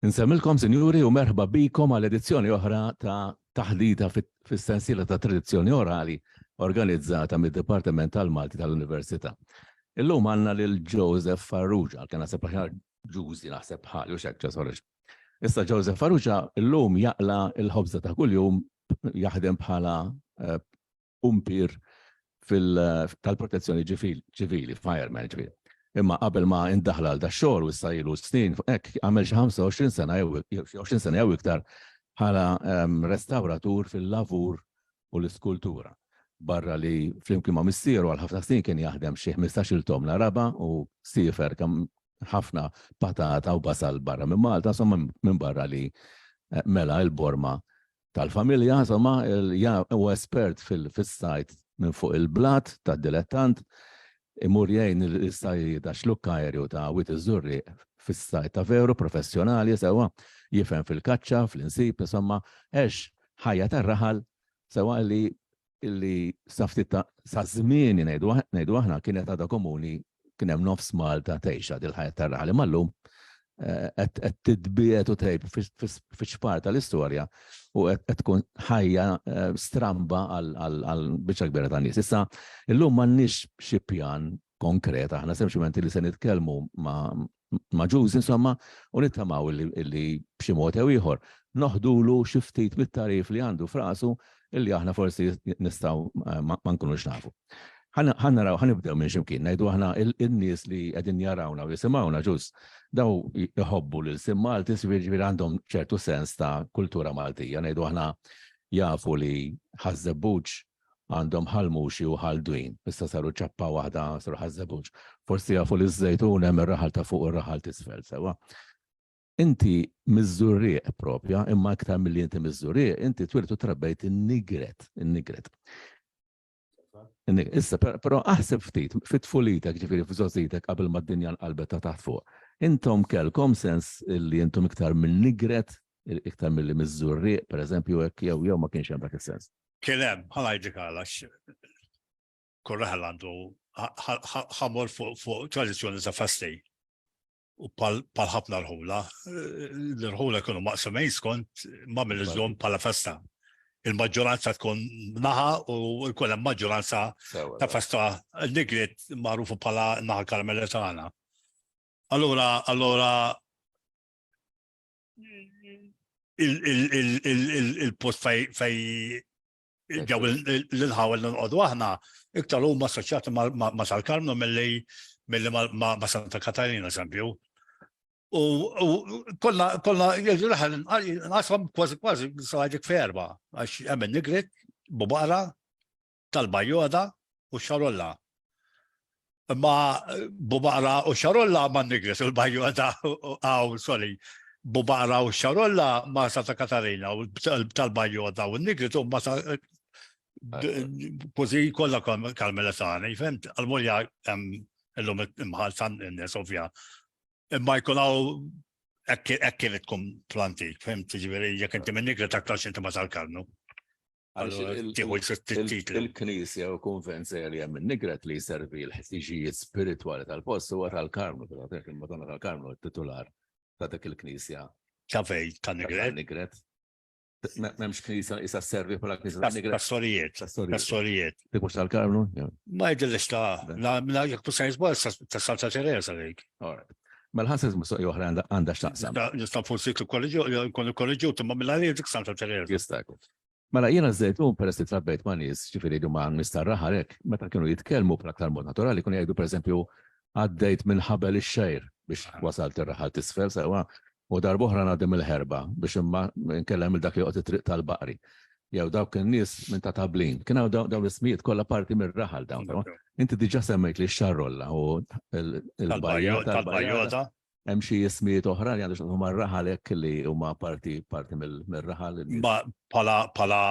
Insemmilkom, sinjuri, u merħba bikom għal edizzjoni oħra ta' taħdita fis-sensiela ta' tradizzjoni orali organizzata mid-Dipartiment tal-Malti tal-Università. Illum għandna lil Joseph Farrugia, kien naħseb aħjar Ġużi naħseb bħal u xekk sorry. Issa Joseph Farrugia illum jaqla l-ħobża ta' kuljum jaħdem bħala eh, pumpier tal-protezzjoni ċivili, fireman ġifieri. Imma qabel ma indaħla għal dax-xogħol u issa ilu snin, hekk għamel xi 25 sena jew 20 sena jew iktar bħala ehm, restawratur fil-lavur u l-iskultura. Barra li flimkien ma' missieru għal ħafna snin kien jaħdem xi 15-il tomna raba u siefer kemm ħafna patata u basal barra minn Malta, insomma minn barra li eh, mela il-borma tal-familja, insomma, u espert fis-sajt minn fuq il-blat tad-dilettant, imur jgħin il-sajjieda ta' xlukk aerju ta' Wied iż-Żurrieq fis-sajt ta' veru professjonali sewwa, jifhem fil-kaċċa, fl-insib, insomma, għex ħajja tar-raħal sewwa li li sa ftit ta' sa żmieni ngħidu ngħidu aħna kienet għadha komuni kien hemm nofs Malta tgħixha dil-ħajja tar-raħal imma llum eh, qed titbiet u tgħib fiċ-ċpar tal-istorja u qed tkun ħajja eh, stramba għal biċċa kbira ta' nies. Issa illum m'għandniex xi pjan konkret aħna sempliċement li se nitkellmu ma' ma' Ġuż insomma u nittamaw illi b'xi mod jew ieħor noħdulu xi ftit mit-tagħrif li għandu f'rasu illi aħna forsi nistgħu eh, ma nkunux nafu. Ħa naraw, ħa nibdew minn ximkien, ngħidu aħna in-nies li qegħdin jarawna u jisimgħuna ġuż, daw jħobbu lil sim Malti, ġifieri għandhom ċertu sens ta' kultura Maltija, ngħidu aħna jafu li Ħaż-Żebbuġ għandhom Ħal Muxi u Ħal Dwin, issa saru ċappa waħda saru Ħaż-Żebbuġ. Forsi jafu li ż-Żejtun hemm ir-raħal ta' fuq u r-raħal t'isfel, sewwa. Inti miż-Żurrieq propja, imma iktar milli inti miż-Żurrieq, inti twilidt u trabbejt in-Nigret, in-Nigret. Issa, però aħseb ftit, fit-tfulitek, ġifieri f'żgħożitek qabel ma d-dinja nqalbet ta' taħt fuq. Intom kellkom sens li intom iktar mill-Nigret, iktar milli miż-Żurrieq, pereżempju, hekk jew jew ma kienx hemm dak is-sens? Kien hemm, ħa ngħidlek għala, kull raħal għandu ħamor fuq tradizzjoni ta' festi. U pal ħafna rħula, l-rħula jkunu maqsumejn skont ma mill-iżżomm bħala festa. Il-maġġoranza tkun naħa u jkun hemm maġġoranza ta' festa nigriet magħrufu bħala naħa karmeletana. Allura, allura il-post fej ġew l-inħaw li nqogħdu aħna iktar huma assoċjati ma' Sal-Karmnu milli milli ma' Santa Katarina eżempju. U kollha kollha raħal nqasam kważi kważi ngħidlek f'erba' għax hemm in-Nigrit, Bubaqra, tal-Bajjoda u Xarolla. Imma Bubaqra u Xarolla ma' Nigris u l-Bajjoda għaw, sorry, Bubaqra u Xarolla ma' Santa Katarina u tal-Bajjoda u n-Nigris u ma' kważi kollha Karmeletani, fimt? Għal-molja illum imħalsan n-nies ovvja. Imma jkun hawn hekk kienet tkun plantik, fimt? Ġifieri jekk inti minn Nigri taktarx inti ma' Sal-Karnu. Il-knisja u kunvent li hemm in-Nigret li jservi l-ħtiġijiet spiritwali tal-post huwa tal-Karmnu, il-Madonna tal-Karmnu, it-titular ta' dik il-knisja. Ta' fej, ta' Nigret? Nigret. M'hemmx knisja isa servi bħala knisja ta' Nigret. Tas-sorijiet. Tas-sorijiet. Dik mhux tal-Karmnu? Ma jidhirlix ta' jekk mhux se jiżball ta' Santa Teresa dik. Mela ħansaqsi mistoqsija oħra għandha x'taqsam. Nista' forsi nkun ikkorreġut imma mill-għalija dik Santa Teresa. Jista' jkun. Mela jiena ż-Żejtun peress li trabbejt ma' nies, ġifieri li huma nies tar-raħal hekk, meta kienu jitkellmu bl-aktar mod naturali kienu jgħidu pereżempju għaddejt minn ħabel ix-xgħir biex wasalt ir-raħal t'isfel sewwa u darb'oħra ngħaddi mill-ħerba biex imma nkellem lil dak li joqgħod it-triq tal-baqri. Jew dawk in-nies minn ta' Tablin. Kien hawn dawn l-ismijiet kollha parti mir-raħal dawn. Inti diġà semmejt li x-xarrolla u l-bajja tal-bajjota. Hemm xi ismijiet oħra li għandu x'jaqsmu mar-raħal hekk li huma parti parti mir-raħal. Ma bħala bħala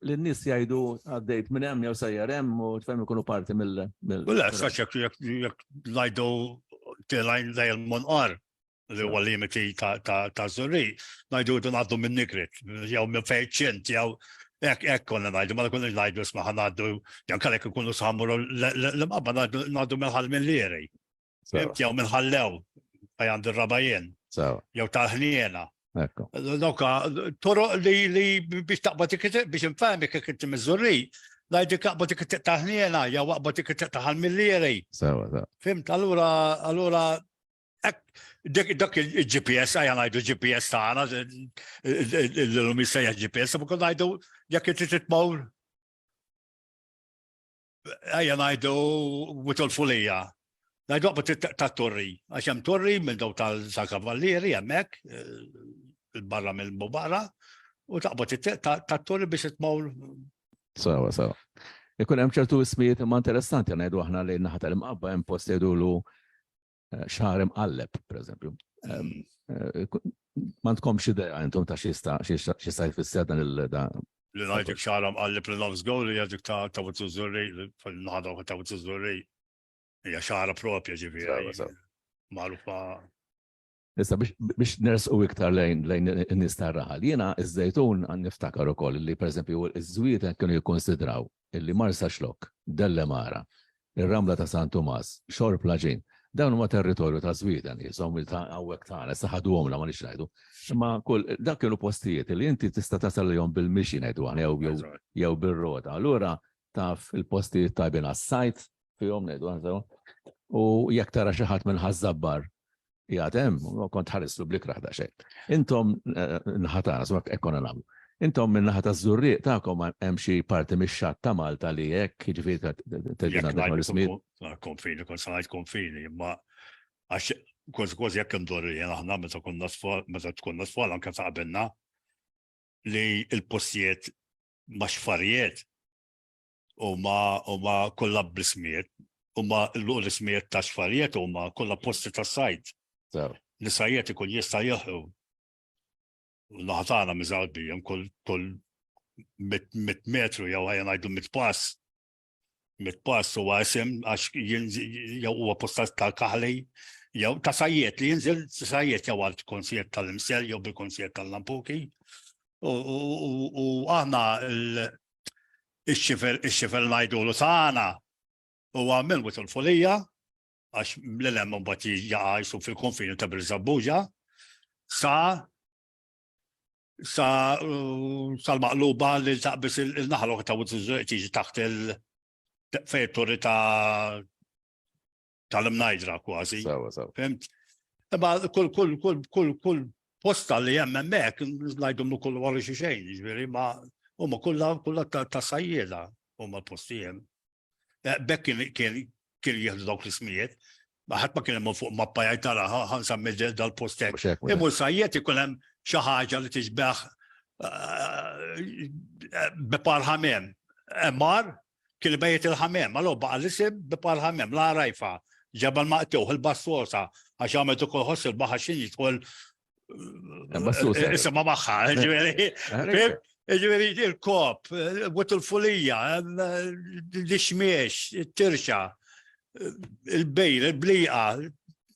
Li n-nies jgħidu għaddejt minn hemm jew sejjer hemm u tfhem ikunu parti mill. Le, sax jekk jekk ngħidu tilgħin lejn il-Monqar li huwa limiti ta' Żurri, ngħidu rridu ngħaddu minn Nigrit, jew minn fejn ċint, jew hekk hekk konna ngħidu, ma konniex ngħidu isma' ħa ngħaddu, jew kellek ikunu saħmuru l-imqabba ngħaddu minn Ħal Millieri. Jew minn Ħallew, fejn għandi r-raba' jien. Jew tal-Ħniena. Ekku. Dawk toroq li li biex taqbad it-triq biex infehmek jekk inti miż-Żurrieq, ngħidlek aqbad it-triq ta' Ħniena jew aqbad it-triq ta' Ħal-Millieri. Sewa, sewa. Fimt, allura allura hekk dak il-GPS, ejja ngħidu GPS tagħna, illum jissejjaħ GPS, ma konna ngħidu jekk inti trid tmur ejja ngħidu Wied il-Fulija. Ngħidu aqbad ta' torri, għax hemm torri minn daw tal-Kavallieri hemmhekk, eh, barra mill-Mubara, u taqbad ta' torri biex tmur. Sawa, sawa. Ikun hemm ċertu ismijiet imma interessanti ngħidu aħna li naħa tal-imqabba hemm post jgħidulu eh, xahar imqalleb, per eżempju. Eh, ma tkomx idea intom ta' xista xista jfisser dan il da. Li ngħidlek xahar imqalleb li nofs gowl li jgħidik ta' ta' Wizzurri, fil-naħa ta' Wizzurri. Hija xahara propja ġifieri. Magħrufa. Issa biex nersqu iktar lejn lejn in-nies tar-raħal. Jiena iż-Żejtun niftakar ukoll li pereżempju iż-Żwieten kienu jikkonsidraw illi Marsaxlokk, Dellemara, ir-Ramla ta' San Tumas, Xorb l-Għaġin, dawn huma territorju ta' Żwieten, jisom ta' hawnhekk tagħna, issa ħaduhomlna ma nix ngħidu. Imma kull dak kienu postijiet li inti tista' tasal lejhom bil-mixi ngħidu aħna jew jew bir-rota. Allura taf il-postijiet tajbin għas-sajt fihom ngħidu aħna sewa. U jekk tara xi ħadd minn Ħaż-Żabbar qiegħed hemm, kont ħarislu bl-ikrah daqsxejn. Intom eh, naħa tagħna, sma hekk konna nagħmlu. Intom minn naħa taż-Żurrieq tagħkom hemm xi parti mix-xatt ta' Malta li hekk, jiġifieri tgħidilna dawn l-ismijiet. Konfini, kont se ngħid konfini, imma għax kważi kważi jekk imdorrijin aħna meta konna tfal, meta tkun tfal anke ta' qabilna li l-postijiet ma' xfarijiet huma huma kollha bl-ismijiet, huma l-ismijiet ta' xfarijiet huma kollha posti ta' sajd. Li sajjet ikun jista' jilħu. Naħa tagħna miżgħud hemm kull kull mit metru jew ħajja ngħidu mit pass. Mit pass huwa isem għax jew huwa posta tal-kaħli jew ta' sajjiet li jinżil sajjiet jew għal konsijiet tal-imsel jew bil-konsijiet tal-lampuki. U aħna ix-xifer ix-xifer ngħidulu tagħna huwa minn Wied il-Fulija għax lil hemm imbagħad jaqa' jisu fil-konfini ta' Birżebbuġa sa sa sal-maqluba li taqbis il-naħa l-oħra ta' Wied iż-Żurrieq tiġi taħt il fejn it-torri ta' tal-imnajdra kważi. Sawa, sawa. Fimt? Imma kull kull kull kull kull posta li hemm hemmhekk ngħidhom kull wara xi xejn, jiġifieri ma huma kollha kollha ta' sajjieda huma l-posti hemm. Eh, bekk kien kien kien jieħdu dawk l-ismijiet. Ma ħadd ma kien hemm fuq mappa jgħid tara ħansammi dal-post hekk. Imur sajjied ikun hemm xi ħaġa li tixbeħ eh, bipar ħamiem. Mar Kien ibejjet il-ħamiem, allura baqa' l-isem bipar ħamiem, l-għarajfa, ġebel maqtugħ, il-bassosa, għax għamel ukoll ħoss il-baħar x'in jidħol Bassosa. Isimha magħha, ġifieri. Ġifieri il-kop, wet il-fulija, l-ixmiex, it-tirxa, il-bejl, il-bliqa,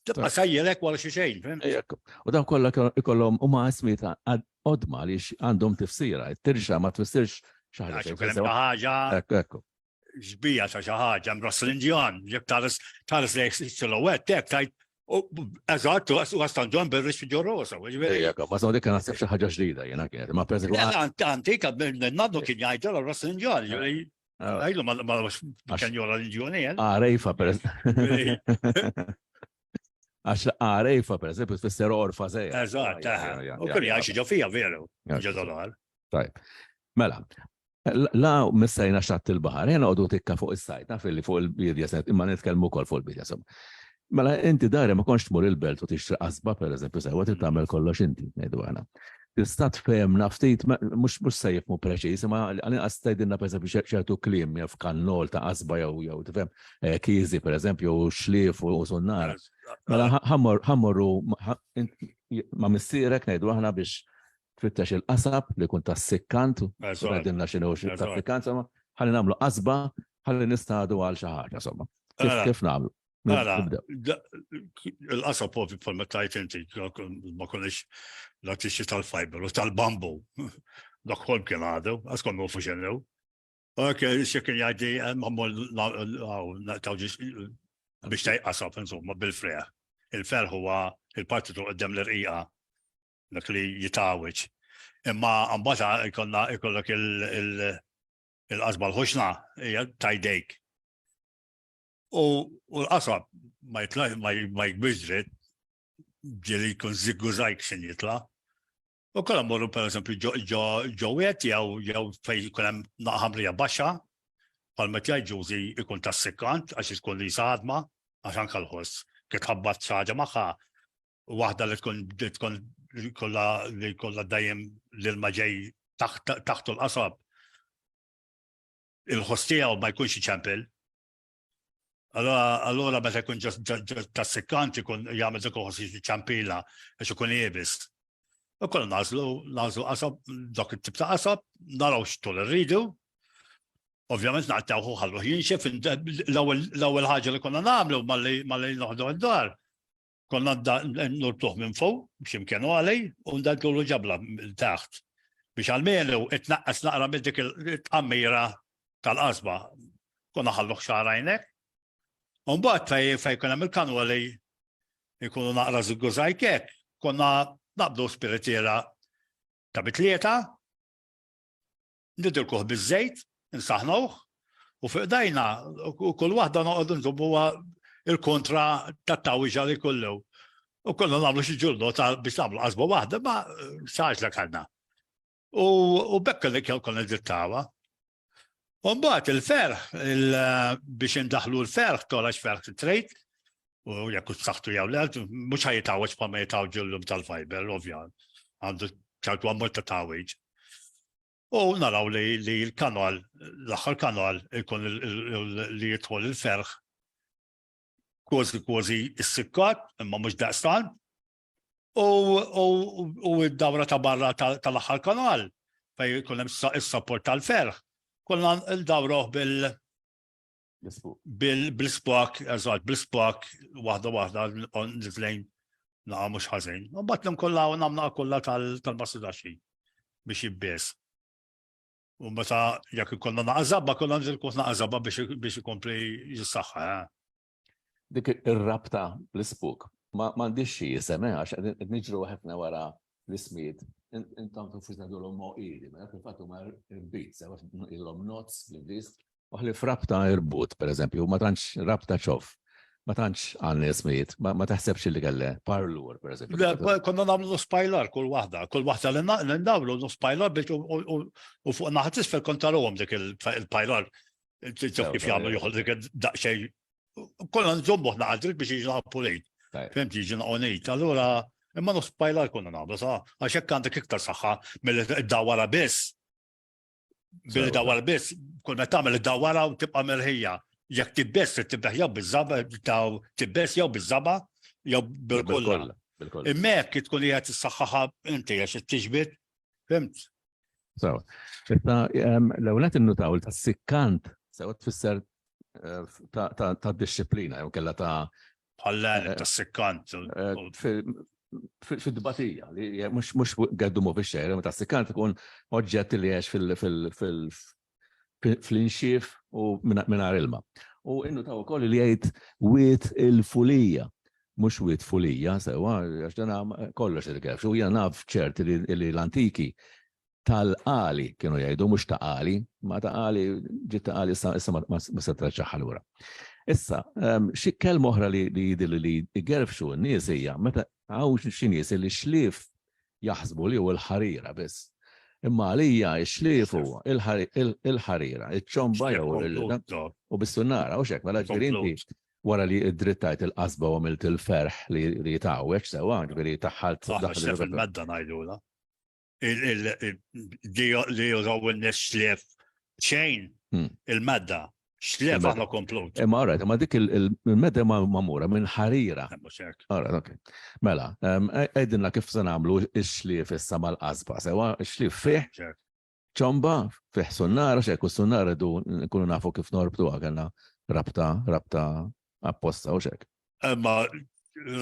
tibqa' sejjerek wara xi xejn. U dawn kollha ikollhom huma ismijiet qodma għaliex għandhom tifsira. It-tirxa ma tfissirx xi ħaġa. Għax ikun hemm ħaġa. Ekku, ekku. Xbija ta' xi ħaġa, hemm ras l-Indjan, jekk tħares tħares lejk silhouette hekk tgħid Eżatt, u għastan ġon bil-riċ ġorosa. Ejja, ma sa dik naħseb xi ħaġa ġdida jiena kienet. Ma pereżempju. Antika, nannu kien jgħid ras l-Indjan. Għajlu ma kien jora l-Indjoni. Għarejfa per Għax għarejfa per eżempju tfisser orfa zejja. Eżatt, u kien jgħix ġo fija veru, ġo dolar. Tajb. Mela, la missajna xatt il-baħar, jena għodu tikka fuq is-sajt, naf li fuq il-bidja set, imma nitkellmu wkoll fuq il-bidja. Mela inti dari ma kontx tmur il-belt u tixtri qasba pereżempju sewwa trid tagħmel kollox inti, ngħidu aħna. Tista' tfehemna ftit, mhux mhux se jifhmu preċiż, imma għal-inqas tgħidilna pereżempju ċertu kliem jaf kannol ta' qasba jew jew tifhem eh, kiżi pereżempju u xlief u sunnara. Mela ħammorru ma' missierek ngħidu aħna biex tfittex il-qasab li jkun tas-sikkant, tgħidilna x'inhu tas-sikkant, insomma, ħalli nagħmlu qasba ħalli nistadu għal xi ħaġa, insomma. Kif nagħmlu? Mela, il-qasab ovvi bħal tajt inti, ma konniex la tixxi tal-fiber u tal-bambu. Dak ħolm kien għadu, għas konna ufu xennu. Ok, xie kien jgħaddi, eh, mammol biex taj qasab, insomma, bil-freħ. Il-ferħ huwa il-parti tu qedem l-irqiqa. dak li jitgħawweġ. Imma mbagħad ikollna ikollok il-qasba l-ħoxna hija ta' jdejk. U l-qasab ma jitla' ma jikbirx dritt, ġieli jkun żiggużajk x'in jitla'. U kollha mmorru pereżempju ġo wied jew jew fejn jkun hemm naqa' ħamrija baxxa, bħal meta jgħid Ġużi jkun tas-sikkant għax tkun qisha għadma, għax anke l-ħoss kif tħabbat xi ħaġa magħha, waħda li tkun li tkun li jkollha li jkollha dejjem l-ilma ġej taħt taħtu l-qasab. Il-ħoss tiegħu ma jkunx iċempel. Allora meta jkun tas-sikkant ikun jagħmel dak uħos ċampila għax ikun iebis. U kollha nażlu nażlu qasab dak it-tip ta' qasab, naraw x'tul irridu. Ovvjament naqtgħu ħallu jinxef l-ewwel ħaġa li konna nagħmlu malli noħdu d-dar. Konna nurtuh minn fuq x'imkien għalej u ndadlu ġabla taħt biex għalmenu itnaqqas naqra minn dik il-tqammira tal-qasba. Konna ħalluh xahrajn hekk. U mbagħad fej fej kien hemm il-kanwali jkunu naqra żiggużajk hekk, konna naqbdu spiritiera ta' bitlieta, nidilkuh biż-żejt, insaħnuh, u fuq dajna u kull waħda noqogħdu nżommuha il-kontra tat-tawġa li kullu. U konna nagħmlu xi ġurnota biex nagħmlu qasba waħda, ma sarx l għandna. U bekk li konna drittawa. U mbagħad il-ferħ, biex indaħlu l-ferħ, tola x'ferħ trid, u jekk saħtu jew le, mhux ħajitawġ bħalma jitawġ llum tal-fiber, ovvja, għandu ċertu ammont ta' tawġ. U naraw li l-kanal, l-aħħar kanal ikun li jidħol il-ferħ kważi kważi s-sikkat, imma mhux daqstant, U d-dawra ta' barra tal-aħħar kanal fej jkun hemm is-support tal-ferħ, konna ndawruh bil bil-spak, eżatt, bil-spak waħda waħda nizlejn naqa' mhux ħażin. U mbagħad nkollha nagħmlu kollha tal-massidaxxi biex jibbies. U meta jekk ikollna naqa' żabba, kollha nżilku naqa' żabba biex ikompli jissaħħa. Eh. Dik ir-rabta bl-ispuk ma m'għandix xi isem, eh, għax qed niġru ħafna wara l-ismijiet. Intom tufux ngħidulhom moqili, mela fil-fatt huma irbit, sewa ilhom nozz bl-Ingliż. U ħlief rabta irbut, pereżempju, ma tantx rabta ċoff. Ma tantx għandna ismijiet, ma taħsebx li kelle parlur, pereżempju. Konna nagħmlu spajlar kull waħda, kull waħda li nagħmlu spajlar biex u fuq naħat isfel kont tarahom dik il-pajlar Taf kif jagħmlu joħol dik daqsxejn. Konna nżommu ħna għadrik biex jiġi pulit. Fimt jiġi naqonit. Allura imma nofs pajlar konna nagħmlu sa għax hekk għandek iktar saħħa milli dawara biss. Billi dawara biss, kull meta tagħmel id-dawara u tibqa' merħija. Jekk tibbes trid tibbeħ jew biż-żaba, tibbes jew biż-żaba jew bil-kolla. Imma hekk tkun qiegħed tissaħħaħa inti għax tiġbid, fimt? So, issa l-ewwel qed innutaw li tas-sikkant sewa tfisser eh, ta' disċiplina jew kellha ta' bħal eh, tas-sikkant. Eh, fid-dbatija li mhux geddu mu fix-xejn, ma tas-sikkant ikun oġġett li għex fil-inxif u mingħajr ilma. U innutaw ukoll li jgħid wiet il-fulija mhux wied fulija, sewwa, għax dan kollox il-kef. U jiena naf ċert li l-antiki tal-qali kienu jgħidu mhux ta' qali, ma ta' qali ġiet ta' qali issa issa ma se traġġaħħa lura. Issa, ehm, xi kelma oħra li jidhirli li jgerfxu n-nies hija meta hawn xi nies li xlief jaħsbu li hu l-ħarira biss. Imma għalija x-xlief huwa il-ħarira, iċ-ċomba jew u bis-sunnara u xek, mela ġifieri inti wara li ddrittajt il-qasba u għamilt il-ferħ li jitgħawweġ sewwa, ġifieri taħħalt. Aħna xlef il-medda ngħidulha. Li jużaw in-nies xlef xejn hmm. il-medda. Xlef aħna komplut. Imma għarajt, imma dik il-medda magħmura minn ħarira. Għarajt, ok. Mela, għedinna kif se nagħmlu x-xlief issa mal-qasba, sewa x-xlief fih ċomba fih sunnara, xek u sunnara du nkunu nafu kif norbtu kellna rabta, rabta apposta u xek. Imma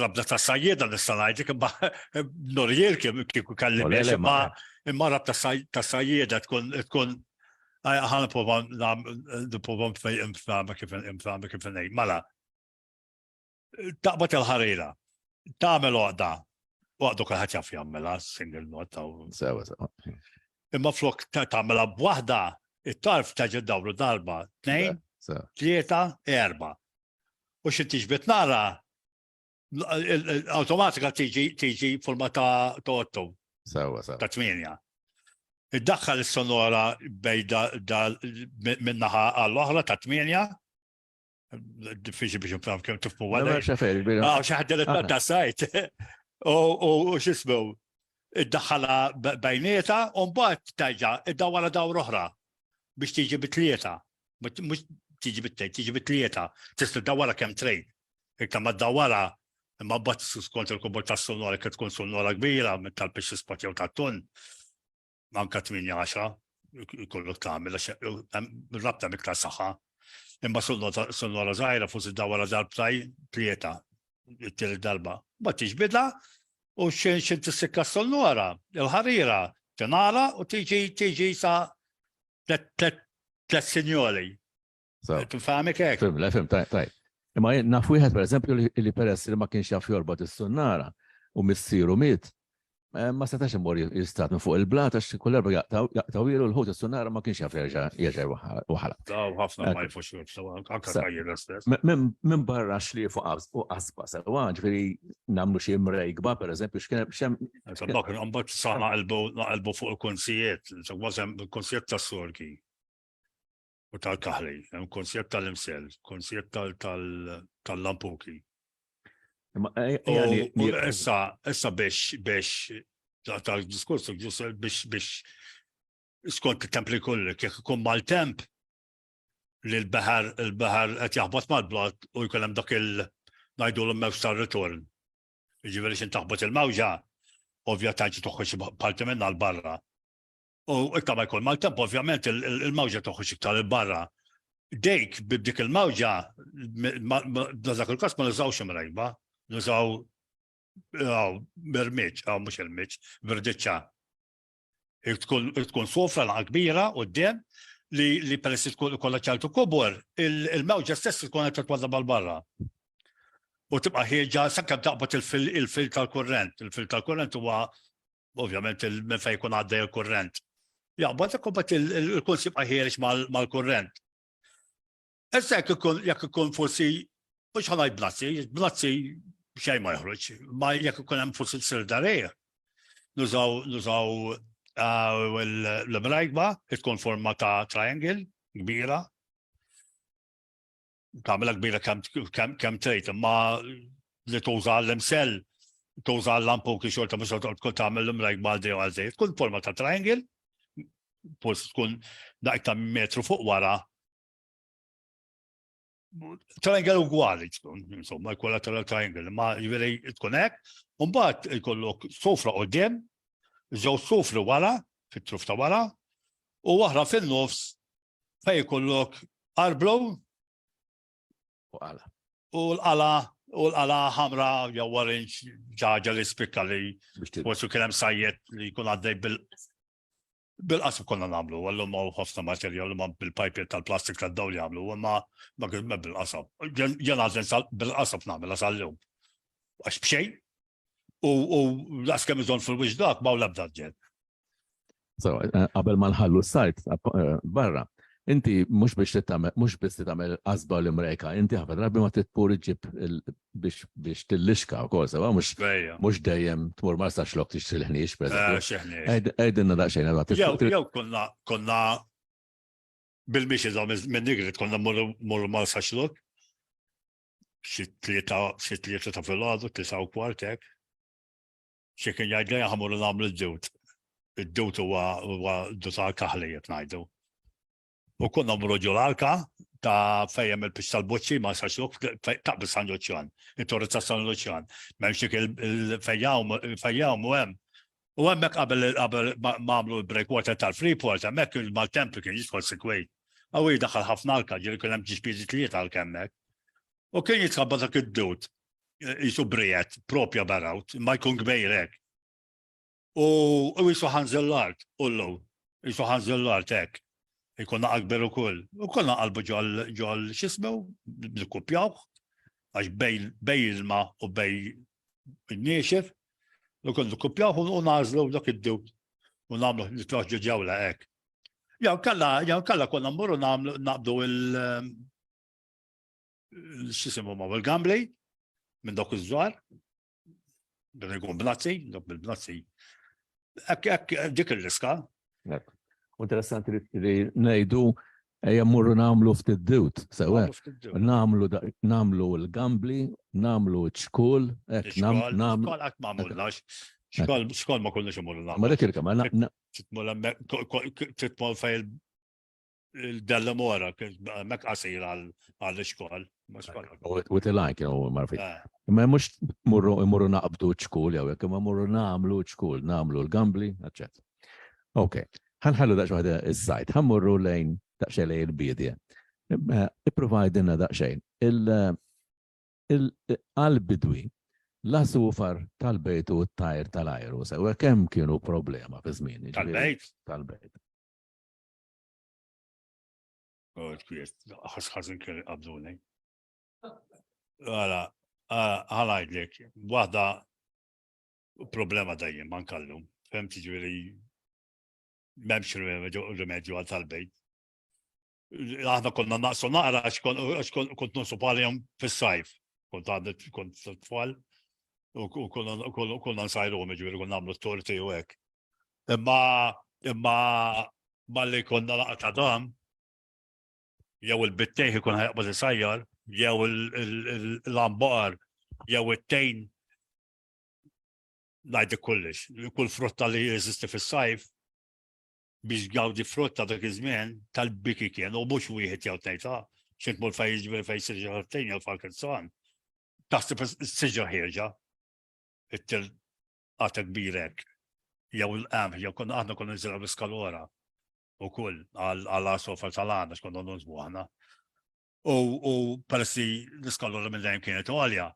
rabta ta' sajjeda nista' ngħidlek imma norjel kieku kelli imma imma rabta ta' sajjeda tkun tkun ħana prova nipprova nfahma kif nfahma kif ngħid. Mela, taqbad il-ħarira, tagħmel għoqda. Waqdu kulħadd jaf jagħmilha single knot. Sewa, sewa. Imma flok tagħmilha b'waħda, it-tarf taġa dawru darba, tnejn, tlieta, erba. U xi tiġbed nara, automatika tiġi tiġi forma ta' otto. Sewa, sewa. Ta' tminja. Iddaħħal is-sonora bej minnaħa għall-oħra ta' tminja, diffiċli biex nfhem kemm tifhmu għal. Xafer, Ah, xi ħadd li ta' sajt. U x'ismu, iddaħħalha bejnieta u mbagħad terġa' iddawwara dawra oħra biex tiġi bit-tlieta. Mhux tiġi bit-tejn, tiġi bit-tlieta. Tista' ddawwara kemm trid. Iktar ma ddawwara imma mbagħad skont il-kubur tas-sonora kif tkun sonora kbira minn tal-pixxi spot jew tat-tun. Anka 8-10 jkollok tagħmel għax rabta miktar saħħa. Imma sonora żgħira forsi dawara darbtaj tlieta, it-tielet darba. Ma tiġbidha u xejn xejn tissikka s-sonora, il-ħarira tingħala u tiġi tiġi sa tlet sinjoli. Tifhamek hekk? Fim, le fim, tajb, tajb. Imma jien naf wieħed pereżempju li peress li ma kienx jaf jorbot is-sunnara u missieru miet, eh, ma setax imur jistat minn fuq il-blat għax kull erba jaqtawilu l-ħut is-sunnara ma kienx jaf jerġa' jerġa' waħala. Daw ħafna ma jafux anke tajjeb stess. Minn barra xliefu u qasba sewa, ġifieri nagħmlu xi mrejkba pereżempju x'kien hemm. Dak imbagħad sa naqilbu fuq il-konsijiet, il-konsijiet tas-sorki. u tal-kaħli, hemm kunsijiet tal-imsel, kunsijiet tal-lampuki. Eh, issa, issa biex, biex, tal-diskors, biex, biex, skont il-temp li kulli, kif ikun mal-temp, li l-baħar, il-baħar qed jaħbot mal-blat u jkun hemm dak il ngħidu l-mewġ tar-ritorn. Jiġifieri x'in taħbot il-mewġa, ovvja tanċi toħroġ parti minnha l-barra. U iktar ma jkun maltemp, ovvjament il-mawġa toħroġ iktar il-barra. Dejk b'dik il-mawġa, dak il-każ ma nużawx imrejba, nużaw mirmiċ, mhux il-miċ, birdiċċa. Tkun sofra laqa kbira quddiem li li peress tkun ikollha ċertu kubur, il-mewġa stess tkun qed titwaddab għal barra. U tibqa' ħieġa sakemm taqbad il-fil tal-kurrent. Il-fil tal-kurrent huwa ovvjament minn fejn jkun għaddej il-kurrent. Jaqbad jekk imbagħad il-kuls jibqa' ħiereġ mal-kurrent. Issa jekk ikun jekk ikun forsi mhux ħanaj blazzi, blazzi xejn ma joħroġ, ma jekk ikun hemm forsi tsir darejja. Nużaw nużaw ah, l-mrajba, tkun forma ta' triangle kbira, tagħmilha kbira kemm trid, imma li tuża l-imsell, tuża l-lampu kif xorta mhux tkun tagħmel l-imrajk mal dej għal dej. Tkun forma ta' triangle, forsi tkun daqt ta' metru fuq wara. Triangle ugwali tkun, insomma, jkollha triangle, ma jiġifieri tkun hekk, u mbagħad jkollok sofra qudiem, żewġ sofri wara, fit-truf ta' wara, u oħra fin-nofs Fej ikollok arblu u qala. U l-qala u l-qala ħamra jew orange ġaġa li spikka li forsi kien hemm sajjet li jkun għaddej bil bil-qasb konna nagħmlu, għallum ma ħafna materjal ma bil-pajpiet tal-plastik tad-dawl jagħmlu, imma ma kien bil-qasab. Jien għażel bil-qasab nagħmilha sal-lum. Għax b'xejn, U laqs kemm iżon fil-wiċċ dak ma l-ebda ġed. So, eh, qabel ma nħallu s-sajt eh, barra, inti mhux biex tagħmel mhux biss tagħmel qasba l imrejka, inti ħafna drabi ma titpur iġib biex biex tillixka wkoll sewa mhux mhux dejjem tmur ma sax lok tixtri l-ħniex pereżempju. Eh, Għidilna daqsxejn Jew jew konna konna bil-mixi minn nigrit konna morru mal saxlok xi tlieta xi tlieta ta' filgħodu, tlieta u kwart hekk. Xi kien jgħid li ħamur nagħmlu d-dut. Id-dut huwa huwa dut għal kaħli qed ngħidu. U konna mmorru ġol arka ta' fejjem il-pix tal-boċċi ma sax lok taqbel San Luċjan, it-torri ta' San Luċjan. M'hemmx dik il-fejjawm u hemm. U hemmhekk qabel qabel ma għamlu l-breakwater tal-Freeport, hemmhekk il-maltemp kien jidħol sikwejt. Għaw daħal ħafna alka, ġieli kien hemm ġispiżi tlieta għal hemmhekk. U kien jitħabba dak id-dut, jisu brijet, propja barawt, ma jkun kbejr hekk. U jisu ħanżel l-art, ullu, jisu ħanżel l-art hekk. Jkun naqa kbir ukoll. U konna qalbu ġol ġol x'ismu, nikkupjawh, għax bej ilma u bej niexef. U konna nikkupjaw u nagħżlu dak id-dewt u nagħmlu nitlaħ ġo ġewla hekk. Jew kalla, jew kalla konna mmorru nagħmlu naqbdu il x'jisimhom ma il-gambli minn dawk iż-żgħar. Dan ikun bnazzi, dawk bil-bnazzi. Hekk hekk dik il-riska. Interessanti li ngħidu ejja mmorru nagħmlu ftit dewt, sewa. Nagħmlu nagħmlu l-gambli, nagħmlu ċ-ċkul, hekk nagħmlu. Qatt ma għamilnax. Xkol, xkol ma konniex imorru nagħmlu. Ma dik il-kama. Titmol fej il-della mora, mek qasir għall-xkol. U tilajn kienu marfi. Eh. Imma mhux murru imorru naqbdu ċkul jew jekk imma morru nagħmlu ċkul, nagħmlu l-gambli, eċċetera. Ok, ħanħallu daqs waħda iż-żajt, ħammurru lejn daqsxejn lejn il-biedja. Ipprovajdilna daqsxejn. Il-bidwi l-asufar tal-bejt u t-tajr tal-ajru, sewa kemm kienu problema fi żmien. Tal-bejt? Tal-bejt. Ħażin kien qabduni. Għala, ħalajdlek, waħda problema dejjem man kallum. Fem ġifieri m'hemmx rimedju għal tal-bejt. Aħna konna naqsu naqra għax kont nusub għalihom fis-sajf. Kont għadni kont tfal u konna nsajruhom ġifieri konna nagħmlu t-torti u hekk. Imma imma malli konna laqa ta' dam, jew il-bittejħ ikun ħajqbad isajjar, jew l-ambar, jew it-tejn, ngħidlek kullix, kull frutta li jeżisti fis-sajf, biex gawdi frutta dak iż-żmien tal-biki kien u mhux wieħed jew tnejn ta' xi tmur fejn jiġifieri fejn siġra tejn jew falkezzan. Taħseb is-siġra ħierġa. It-til qata kbir hekk. Jew il-qamħ, jew konna aħna konna niżilgħu l-iskalora u kull għal għasofar tal-għana x'konna nonżbu aħna. U peress li l-iskalora minn dejjem kienet għolja.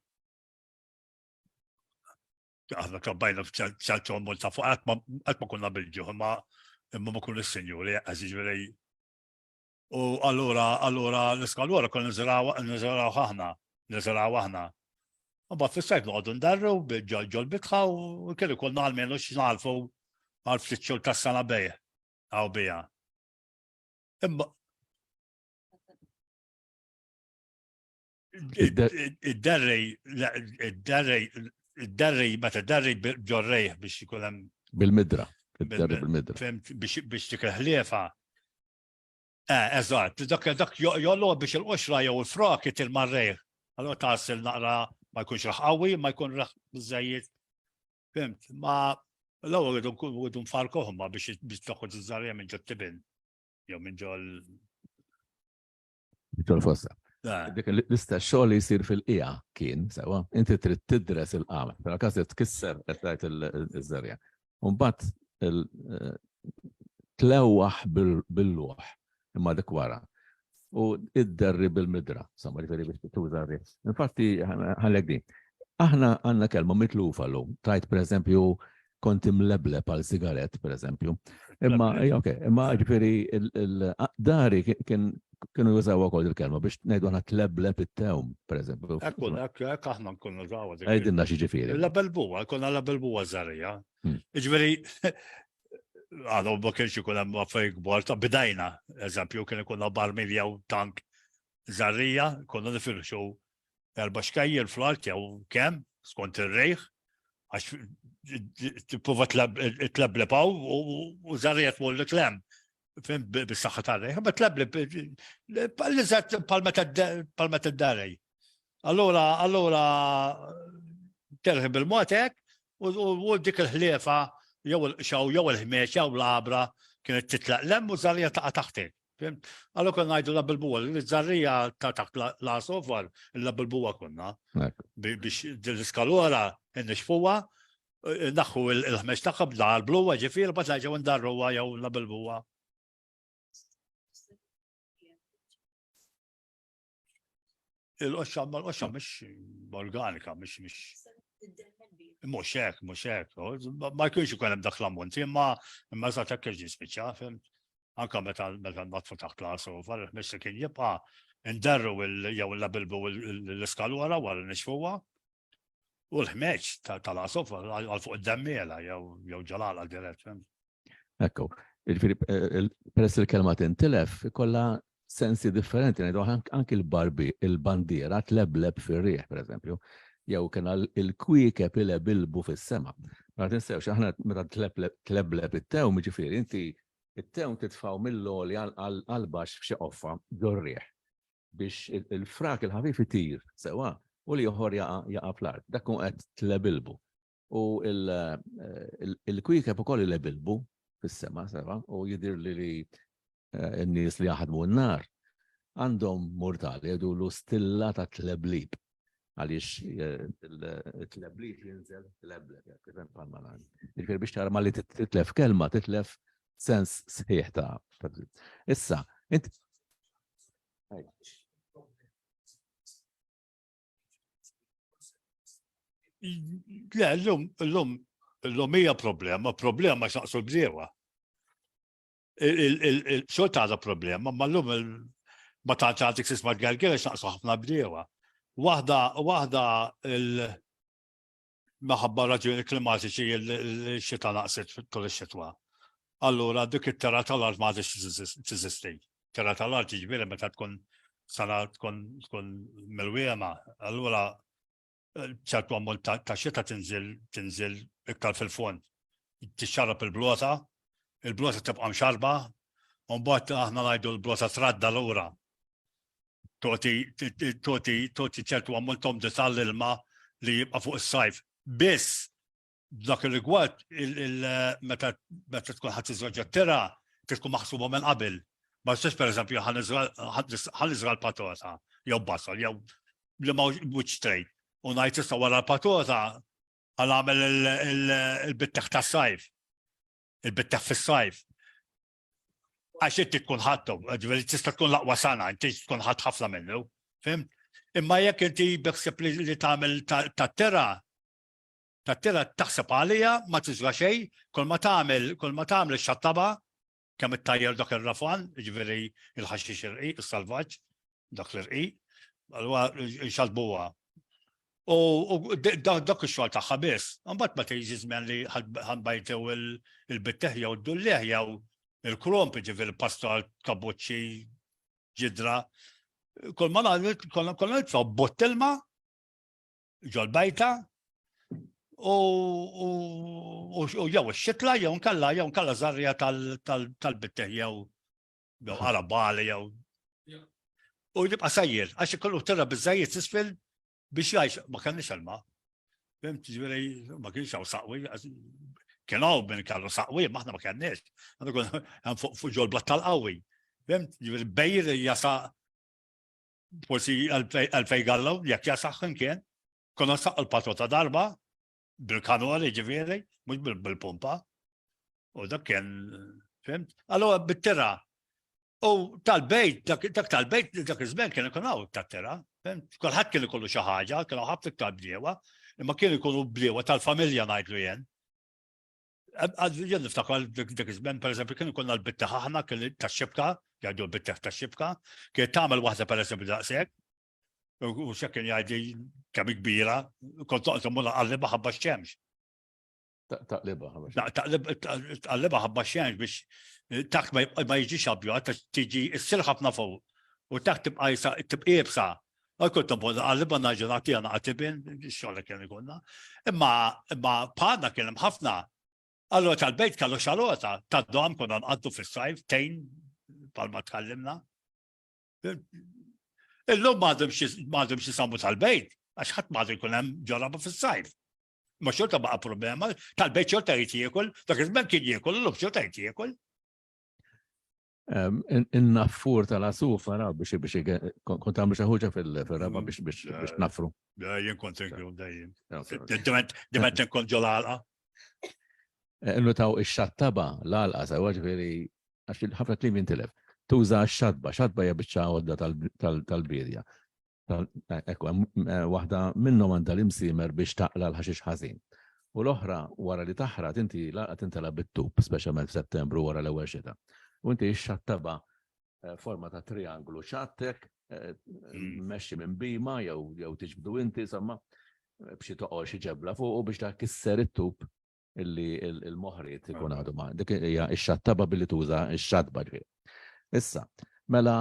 Aħna trabbajna f'ċertu ammont ta' fuq, qatt ma konna bil-ġuħ, imma imma ma konna s-sinjuri, ġifieri. U allura, allura l-iskalora konna niżraw aħna, niżraw aħna. U bat fis-sajf noqogħdu ndarru ġol bitħa u kien ikollna almenu x'nagħlfu għal ftit xhur tas-sena bejh għaw bija. Imma id-derrej, id-derrej, id-derrej, meta derrej ġorrejh biex ikun hemm. Bil-midra, id-derrej bil-midra. Biex tikil ħliefa. Eh, eżatt, dak dak jollu biex il-qoxra jew il-frak itil marrejh. Allora tasil naqra ma jkunx raħ qawwi, ma jkun raħ biżejjed. Fimt, ma l-ewwel rridu rridu nfarkuhom ma biex biex toħroġ iż-żarja minn ġot-tibin jew minn ġol Ġol fossa. Dik l-istess xogħol li jsir fil-qija kien, sewa, inti trid tidres il-qamħ, fil każ li tkisser qed tgħid iż-żerja. U mbagħad eh, tlewwaħ bil-luħ imma dik wara. U idderri bil-midra, insomma, ġifieri biex tuża r Infatti, ħallek din. Aħna għandna kelma mitlufa llum. Tajt pereżempju kont imlebleb għal sigarett, per eżempju. Imma, eh, ok, imma ġifieri dari kien kienu jużaw ukoll il-kelma biex ngħidu aħna tlebleb it-tewm, per eżempju. Ekku, ekku, ekku aħna nkunu nużaw. Għidilna xi ġifieri. La belbuwa, konna la belbuwa żarija. Ġifieri, għadu ma kienx ikun hemm affarijiet kbar ta' bidajna, eżempju, kien ikun barmil jew tank żarrija, konna nifirxu erba' xkajjer fl-art jew kemm skont ir-rejħ, għax tipprova tlebleb hawn u żarrija tmur lek lem. Fim bis-saħħa tar-rejħ, ma tlebleb l-iżgħat palma tad-darej. Allura, allura terħi bil-mod hekk u dik il-ħliefa jew il-qxaw jew il-ħmeċ jew l-għabra kienet titlaq lem u żarrija taqa' taħtek. Fimt? Allura konna ngħidu la bil-buwa, l-żarrija ta' taħt la sofar, la bil-buwa konna. Biex l-iskalora nixfuha, naħħu il-ħmeċ tagħha bla l-bluwa ġifieri, bat ġew ndarruha jew la bil-buwa. Il-qoxxa, ma l-qoxxa mhix organika, mhix mhix. Mhux hekk, mhux hekk. Ma jkunx ikun hemm dak l-ammont, imma imma eżatt hekk kif jispiċċa, fimt? Anka meta meta natfu taħt l-għasufar, il-ħmiex li kien jibqa' nderru jew nlabilbu l-iskalora wara nixfuha. U l-ħmeġ tal-għasofar għal fuq id-demmiela jew ġalala dirett. Ekku, jiġifieri eh, peress il-kelma tintilef, ikollha sensi differenti, ngħidu anki l-barbi, il-bandiera tlebleb fir-riħ, pereżempju, jew kien il-kwiekeb ilebilbu fis-sema. Ma tinsewx, aħna meta tlebleb it-tewm, ġifieri inti it-tewm titfgħu mill-għoli għal baxx f'xi qoffa ġor-riħ biex il-frak il-ħafif itir sewa u li joħor jaqa' fl-art. Dak kun qed tlebilbu. U il-kwiekeb ukoll ilebilbu fis-sema sewa u jidhir li li eh, n-nies li jaħdmu n-nar għandhom mortali jgħidulu stilla ta' tleblib għaliex eh, il-tleblib jinżel tlebleb, kif hemm bħalma Jiġifieri biex tara malli titlef kelma, titlef sens sħiħ ta' Issa, int Le, l-lum, l-lum, l-lum hija problema, problema x'naqsu l-bdiewa. Xorta għadha problema, ma l-lum ma tantx għandek tisma' l-gerger x'naqsu ħafna bdiewa. Waħda, waħda il- Minħabba raġuni klimatiċi l-xita naqset tul ix-xitwa. Allura dik it-terra tal-art ma għadix teżisti. Terra tal-art jiġifieri meta tkun sena tkun tkun milwiema, allura eh, ċertu ammont ta' xita tinżil tinżil iktar fil-fond. Tixxarab il-blota, il-blota tibqa' mxarba, u mbagħad aħna ngħidu l-blota tradda lura. Toti ċertu ammont umdità l-ilma li jibqa' fuq is-sajf. Biss dak ir-rigward meta tkun ħadd tiżroġa tira trid tkun maħsuba minn qabel. Ma tistax pereżempju ħa niżra l-patota jew basal jew li ma which trade. U ngħid issa wara l-patota ħa nagħmel il-bitteħ tas-sajf. Il-bitteħ fis-sajf. Għax inti tkun ħadthom, ġifieri tista' tkun l-aqwa sana, inti tkun ħadd ħafna minnu, fim? Imma jekk inti beħseb li tagħmel tat-tera, tat-tera taħseb għalija, ma tiżra xejn, kull ma tagħmel, kull ma tagħmel xattaba, kemm ittajjar dak ir-rafan, ġifieri il-ħaxix irqiq, is-salvaġġ, dak l-irqiq, allura nxalbuha. U dak ix-xogħol tagħha biss. Imbagħad meta jiġi żmien li ħanbajtew il-bitteħ jew d-dulleħ jew il-kromp, ġifieri pastor, kabuċċi, ġidra. Kull ma nagħmel kollha nitfgħu bott ilma ġol-bajta u jew ix-xitla jew nkella jew nkella żarrija tal-bitteħ jew jew qarabali jew. U jibqa' sejjer, għax ikollu terra biżżejjed tisfel biex jgħix, ma kellniex ilma. Fimt, ġifieri ma kienx hawn saqwi, kien hawn min kellu saqwi, ma aħna ma kellniex. Għandu kun hemm fuq ġol blat tal-qawwi. Fimt, ġifieri bejr jasa forsi għalfej gallu, jekk jasaħ kien. Konna saq il-patota darba, bil-kanoli ġifieri, mhux bil-pumpa. U dak kien, fimt? Allora bit-tira. U tal-bejt, dak tal-bejt, dak iż-żmien kien ikun hawn tat-tira, fimt? Kulħadd kien ikollu xi ħaġa, kienu ħafna iktar bdiewa, imma kien ikunu bdiewa tal-familja ngħidlu jien. Jien niftakar dak iż-żmien, pereżempju, kien ikollna l-bitteħ aħna kien tax-xibka, jgħidu l-bitteħ tax-xibka, kien tagħmel waħda pereżempju daqshekk, u xek kien jgħidli kemm kbira, kont toqgħod immur naqallibha ħabba x-xemx. Taqlibha Taqlibha ħabba x-xemx biex eh, taħt ma jiġix abjad, tiġi issir ħafna fuq u taħt tibqa' tibqa' iebsa. Għal kont nbod naqallibha naġu nagħtiha naqatibin, xogħol kien ikunna. Imma imma bħalna kien hemm ħafna. Allura tal-bejt kellu xalota, tad-dom konna nqaddu fis-sajf, tejn palma tkallimna. Illum m'għadhomx jisammu tal-bejt, għax ħadd m'għadu jkun hemm ġoraba fis-sajf. Ma xorta baqa' problema, tal-bejt xorta jrid jiekol, dak iż-żmien kien jiekol, illum xorta jrid jiekol. In-naffur tal-asuf, naraw biex biex kont għamlu xi ħuġa fil-raba mm. biex biex biex naffru. Jien kont inkun dejjem. Diment inkun ġol-għalqa. Eh, Nutaw ix-xattaba l-għalqa sewa ġifieri għax ħafna kliem jintilef. Tuża x-xatba, xatba hija biċċa għodda tal-biedja. Ekku, eh, waħda minnhom għandha l-imsiemer biex taqla l-ħaxix ħażin. U l-oħra, wara li taħrat, inti laqgħa tintela bit-tub, speċjalment f'Settembru wara l-ewwel xita. U inti x-xattaba eh, forma ta' trianglu xattek, eh, mm. mexxi minn bima jew jew tiġbdu inti, insomma. b'xi toqol xi ġebla fuq u biex dak kisser it-tub illi il-moħriet ikun għadu ma. Dik hija x-xattaba billi tuża x-xatba ġifieri. Issa, mela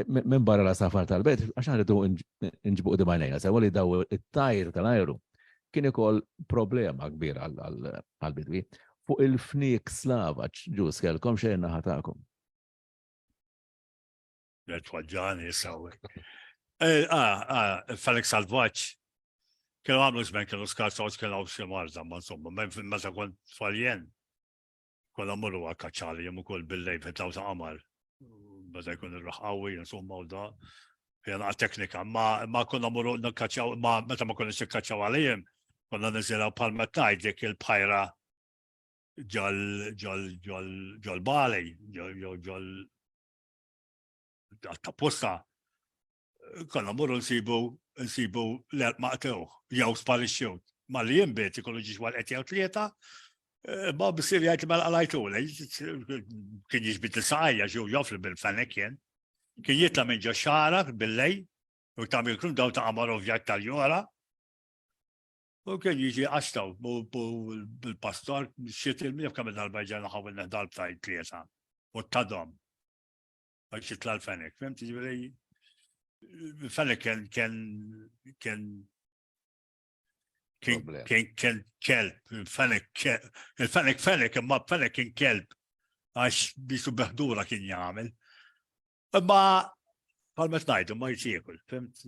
minn barra la safar tal-bejt, għax rridu nġbu qudiem għajnejna, sewa li daw it-tajr tal-ajru kien ikoll problema kbira għal-bidwi. Fuq il-fniek slavaġ, ġus kelkom xejn naħa tagħkom. Twaġġani sawi. Eh, ah, ah, Felix Salvaġġ, kienu għamlu żmien kienu skarsa u kienu xi marda, ma insomma, meta kont tfaljen, konna mmorru għal kaċċali jiem ukoll bil-lejl fit-taw ta' qamar. Meta jkun ir-raħ qawwi, insomma, u da. Jena teknika, ma, ma konna mmorru nkaċċaw, ma meta ma konniex nikkaċċaw għalihim, konna niżilgħu bħal tgħid dik il-bħajra ġol ġol ġol ġol bali, ġol ġol ta' posta konna morru nsibu nsibu l-erq maqtew, jew sparixxew. Ma li jinbet ikollu ġiex wal qed jew tlieta, eh, ma bissir jgħid li mela qalajtu, kien jiġbid l-saqajja ġew jofri bil-fenek kien. Kien jitla minn ġo xara bil-lej, u tagħmel kun daw ta' qamar ovvjat tal-jora. U kien jiġi għaxtaw bil-pastor, xiet il-mif kemm darba ġena ħawil neħdal b'taj tlieta. U tadhom. Għax jitla l-fenek, fimt ġifieri fenek kien kien kien kien kien kien kelb, fenek il-fenek fenek imma fenek kien kelb għax bisu beħdura kien jagħmel. Imma bħal meta ngħidu ma jsiekul, fimt?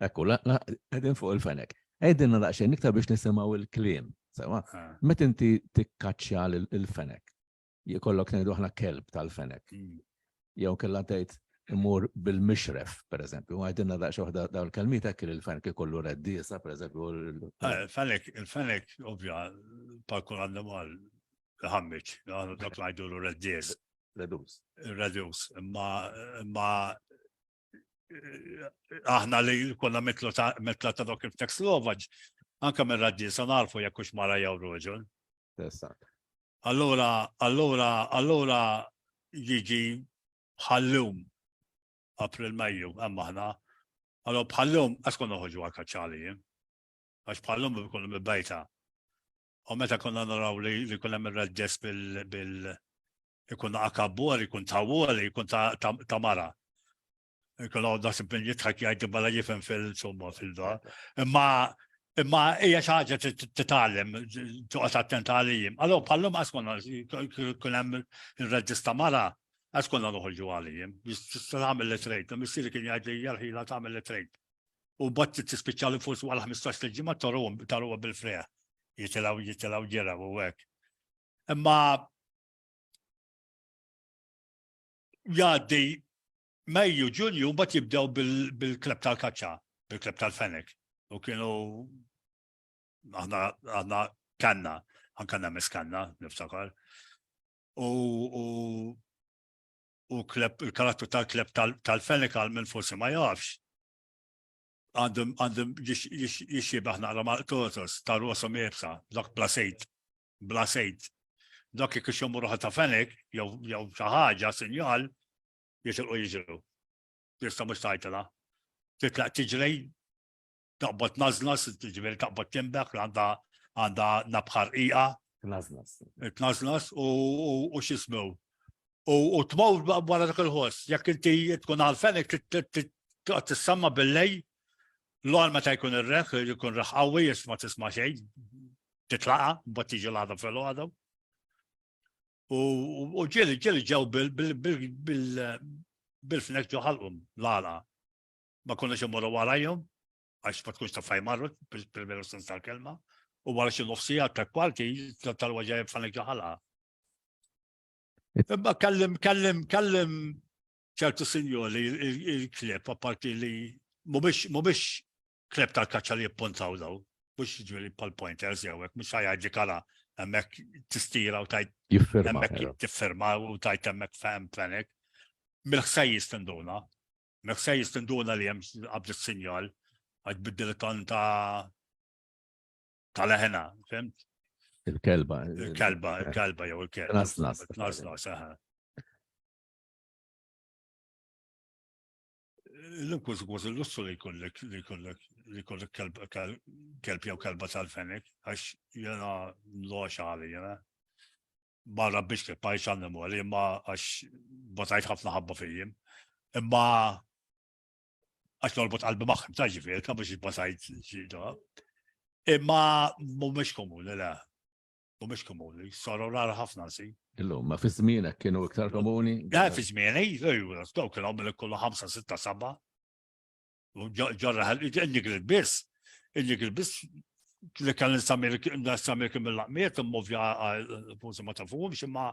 Ekku, qegħdin fuq il-fenek. Għidilna daqsxejn iktar biex nisimgħu il-kliem. Sewa, ah. meta inti tikkaċċja il-fenek, jkollok ngħidu aħna kelb tal-fenek. Mm. Jew kellha tgħid imur bil-mixref, per eżempju, għajdinna daqs waħda daw il-kelmiet hekk li l-fenek ikollu reddisa, per eżempju. Eh, fenek, il-fenek, ovvja, pa' kull annimal, ħammiċ, għandu dak ngħidu reddis. Redus. Redus, imma imma eh, aħna li konna mitlu ta' mitla ta' dok il-tek Slovaġ, anka minn raddisa narfu jekk hux mara jew roġol. Allura, allura, allura jiġi bħallum April Mejju, hemm aħna. Allura bħallum għax konna noħorġu għal kaċċali, għax bħallum ikunu mibejta. U meta konna naraw li li kien hemm ir-reddes bil bil ikun akabur, ikun tawwal, ikun ta' mara. Ikun għaw naħseb min jidħak jgħid bala jifhem fil-insomma fil-da. Imma imma hija xi ħaġa titgħallem, toqgħod attent għalijim. Allora bħallum għax konna kien hemm ir-reġis ta' mara, għax konna noħorġu għalijim. Tista' tagħmel li trid, missieri kien jgħid li hija l-ħila tagħmel li trid. U bat tispiċċa li forsi wara 15 il-ġimgħa taruhom taruha bil-freħ. Jitilgħu jitilgħu ġeraw u hekk. Imma jgħaddi Mejju, Ġunju, mbagħad jibdew bil-kleb tal-kaċċa, bil-kleb tal-fenek. U kienu aħna aħna kanna, anka nemes kanna, niftakar. U u kleb, il-karattru tal-kleb tal-fenek għal minn forsi ma jafx. Għandhom għandhom jixxiebaħ naqra mal-tortos ta' roshom iebsa, dak bla sejt, bla sejt. Dak jekk ixommu ruħa ta' fenek, jew xi ħaġa, sinjal, jitilqu jiġru. Tista' mhux tgħidilha. Titlaq tiġri, taqbad nażnas, ġifieri taqbad timbeħ għandha għandha nabħa rqiqa. Tnażnas. Tnażnas u x'ismu. U tmur wara dak il-ħoss, jekk inti tkun għal-fenek toqgħod tissamma bil-lej, l-għal meta jkun ir-reħ, jkun reħ qawwi, jisma tisma' xejn, titlaqa, mbagħad tiġi l-għada fil-għada. U ġieli ġieli ġew bil-fnek ġo ħalqhom l-għalqa. Ma konniex immorru warajhom, għax ma tkunx taf fejn marru bil-veru sens tal-kelma. U wara xi nofsija ta' kwarti tal-waġa fnek ġo ħalqa. Imma kellim, kellim, kellim ċertu sinjoli il-kleb, apparti li mhumiex kleb tal-kaċċa li jippuntaw daw, mhux ġifieri pal pointers jew hekk, mhux ħajgħidli kara hemmhekk tistira u tajt hemmhekk tiffirma u tajt hemmhekk fehem fenek. Mill-ħsejjes tinduna, mill-ħsejjes tinduna li hemm qabd is-sinjal għax biddil ton ta' tal-eħna, fimt? Il-kelba. Il-kelba, il-kelba jew il-kelba. Nasnas. Nasnas, eħe. Illum kważi kważi l-lussu li jkollek li jkollek li jkollok kelb jew kelba tal-fenek, għax jena nlox għali jena. Ma rabbix kelb, ma għal imma għax batajt ħafna ħabba fijim. Imma għax norbot qalbi magħhom ta' ġifieri, ta' biex batajt xi Imma mhumiex komuni, le. Mhumiex komuni, saru rar ħafna si. Illum, ma fi żmienek kienu iktar komuni? Le, fi żmieni, dawk kienu għamlu kollu 5, 6, 7. Ġorra, il-nigri biss, il-nigri biss li kan nsamir kien mill-laqmiet, immovja forsi ma tafuhomx, imma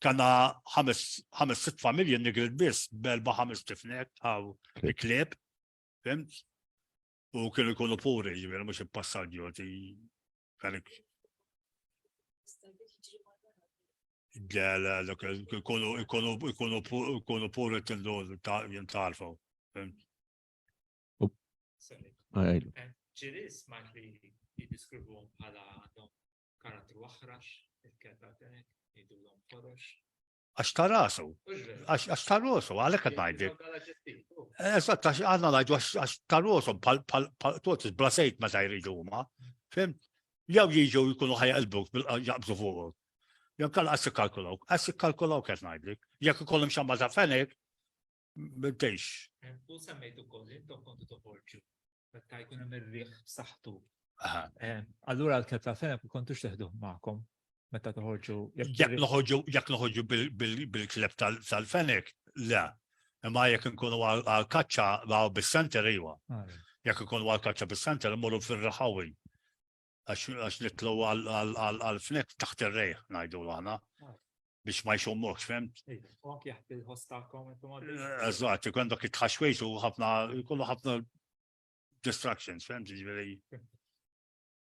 kanna ħames sitt familji nigri biss, belba ħames tifnek, għaw il-klib, fimt? U kienu jkunu puri, ġifieri mhux il-passaġġju Għalik. Le, le, dak ikunu ikunu ikunu ikunu puri tindu jintarfu. Ġieli smajt li jiddiskrivuhom bħala għandhom karattru aħrax, il-kelba fenek, jgħidulhom ħorox. Għax ta' rasu. Għax ta' rasu, għalhekk qed ngħidlek. Eżatt, għax għandna ngħidu għax ta' rasu bħal tot bla sejt meta jridu huma. Fim? Jew jiġu jkunu ħajqilbuk jaqbżu fuqok. Jew kalla qas ikkalkulawk, qas ikkalkulawk qed ngħidlek. Jekk ikollhom xamma ta' fenek, m'intix. U semmejt ukoll intom kontu toħorġu meta jkun hemm ir-riħ b'saħħtu. Allura l-kelb ta' fenek ma kontux teħduh magħkom meta toħorġu. Jekk noħorġu jekk noħorġu bil-kleb tal-fenek, le. Imma jekk inkunu għal-kaċċa għaw bis-center iwa. Ah, jekk inkunu għal-kaċċa bis-center immorru fir-raħawi. Għax nitlu għal-fnek taħt ir-rejħ ngħidu aħna. Ah. Biex ma jxommokx, fhemt? U anki jaħbi l-ħoss tagħkom intom Eżatt, ikun dak it-tħaxwejx u ħafna jkollu ħafna distractions, fhemt ġifieri.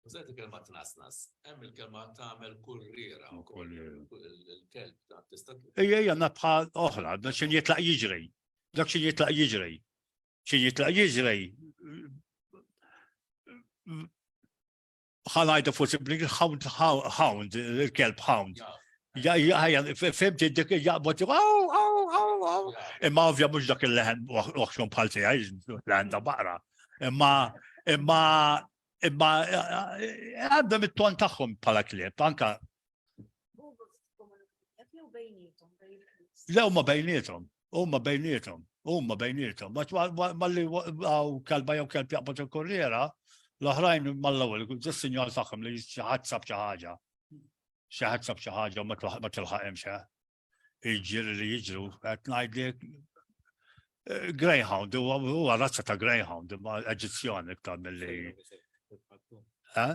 Użajt il-kelma tnasnas, hemm il-kelma tagħmel kurriera wkoll il-kelb ta' tista' Ejja, ejja, nabħa oħra, dak xejn jitlaq jiġri. Dak xejn jitlaq jiġri. Xejn jitlaq jiġri. Ħa ngħidu forsi bl-Ingliż hound, il-kelb hound. Fimti dik jaqbod Imma ovvja mhux dak il-leħen oħxon bħal tiegħi, leħen ta' baqra. Imma imma imma għandhom it-ton tagħhom bħala klieb, anka. Le huma bejniethom, huma bejniethom, huma bejniethom. Malli għaw kalba jew kelb jaqbad il-korriera, l-oħrajn mal-ewwel, sinjal tagħhom li xi ħadd sab xi ħaġa. Xi ħadd sab xi ħaġa u ma tilħaqhemx. Eh? Il-ġiri li jiġru, qed ngħidlek eh, Greyhound, huwa razza ta' Greyhound, imma Eġizzjan iktar milli. Eh?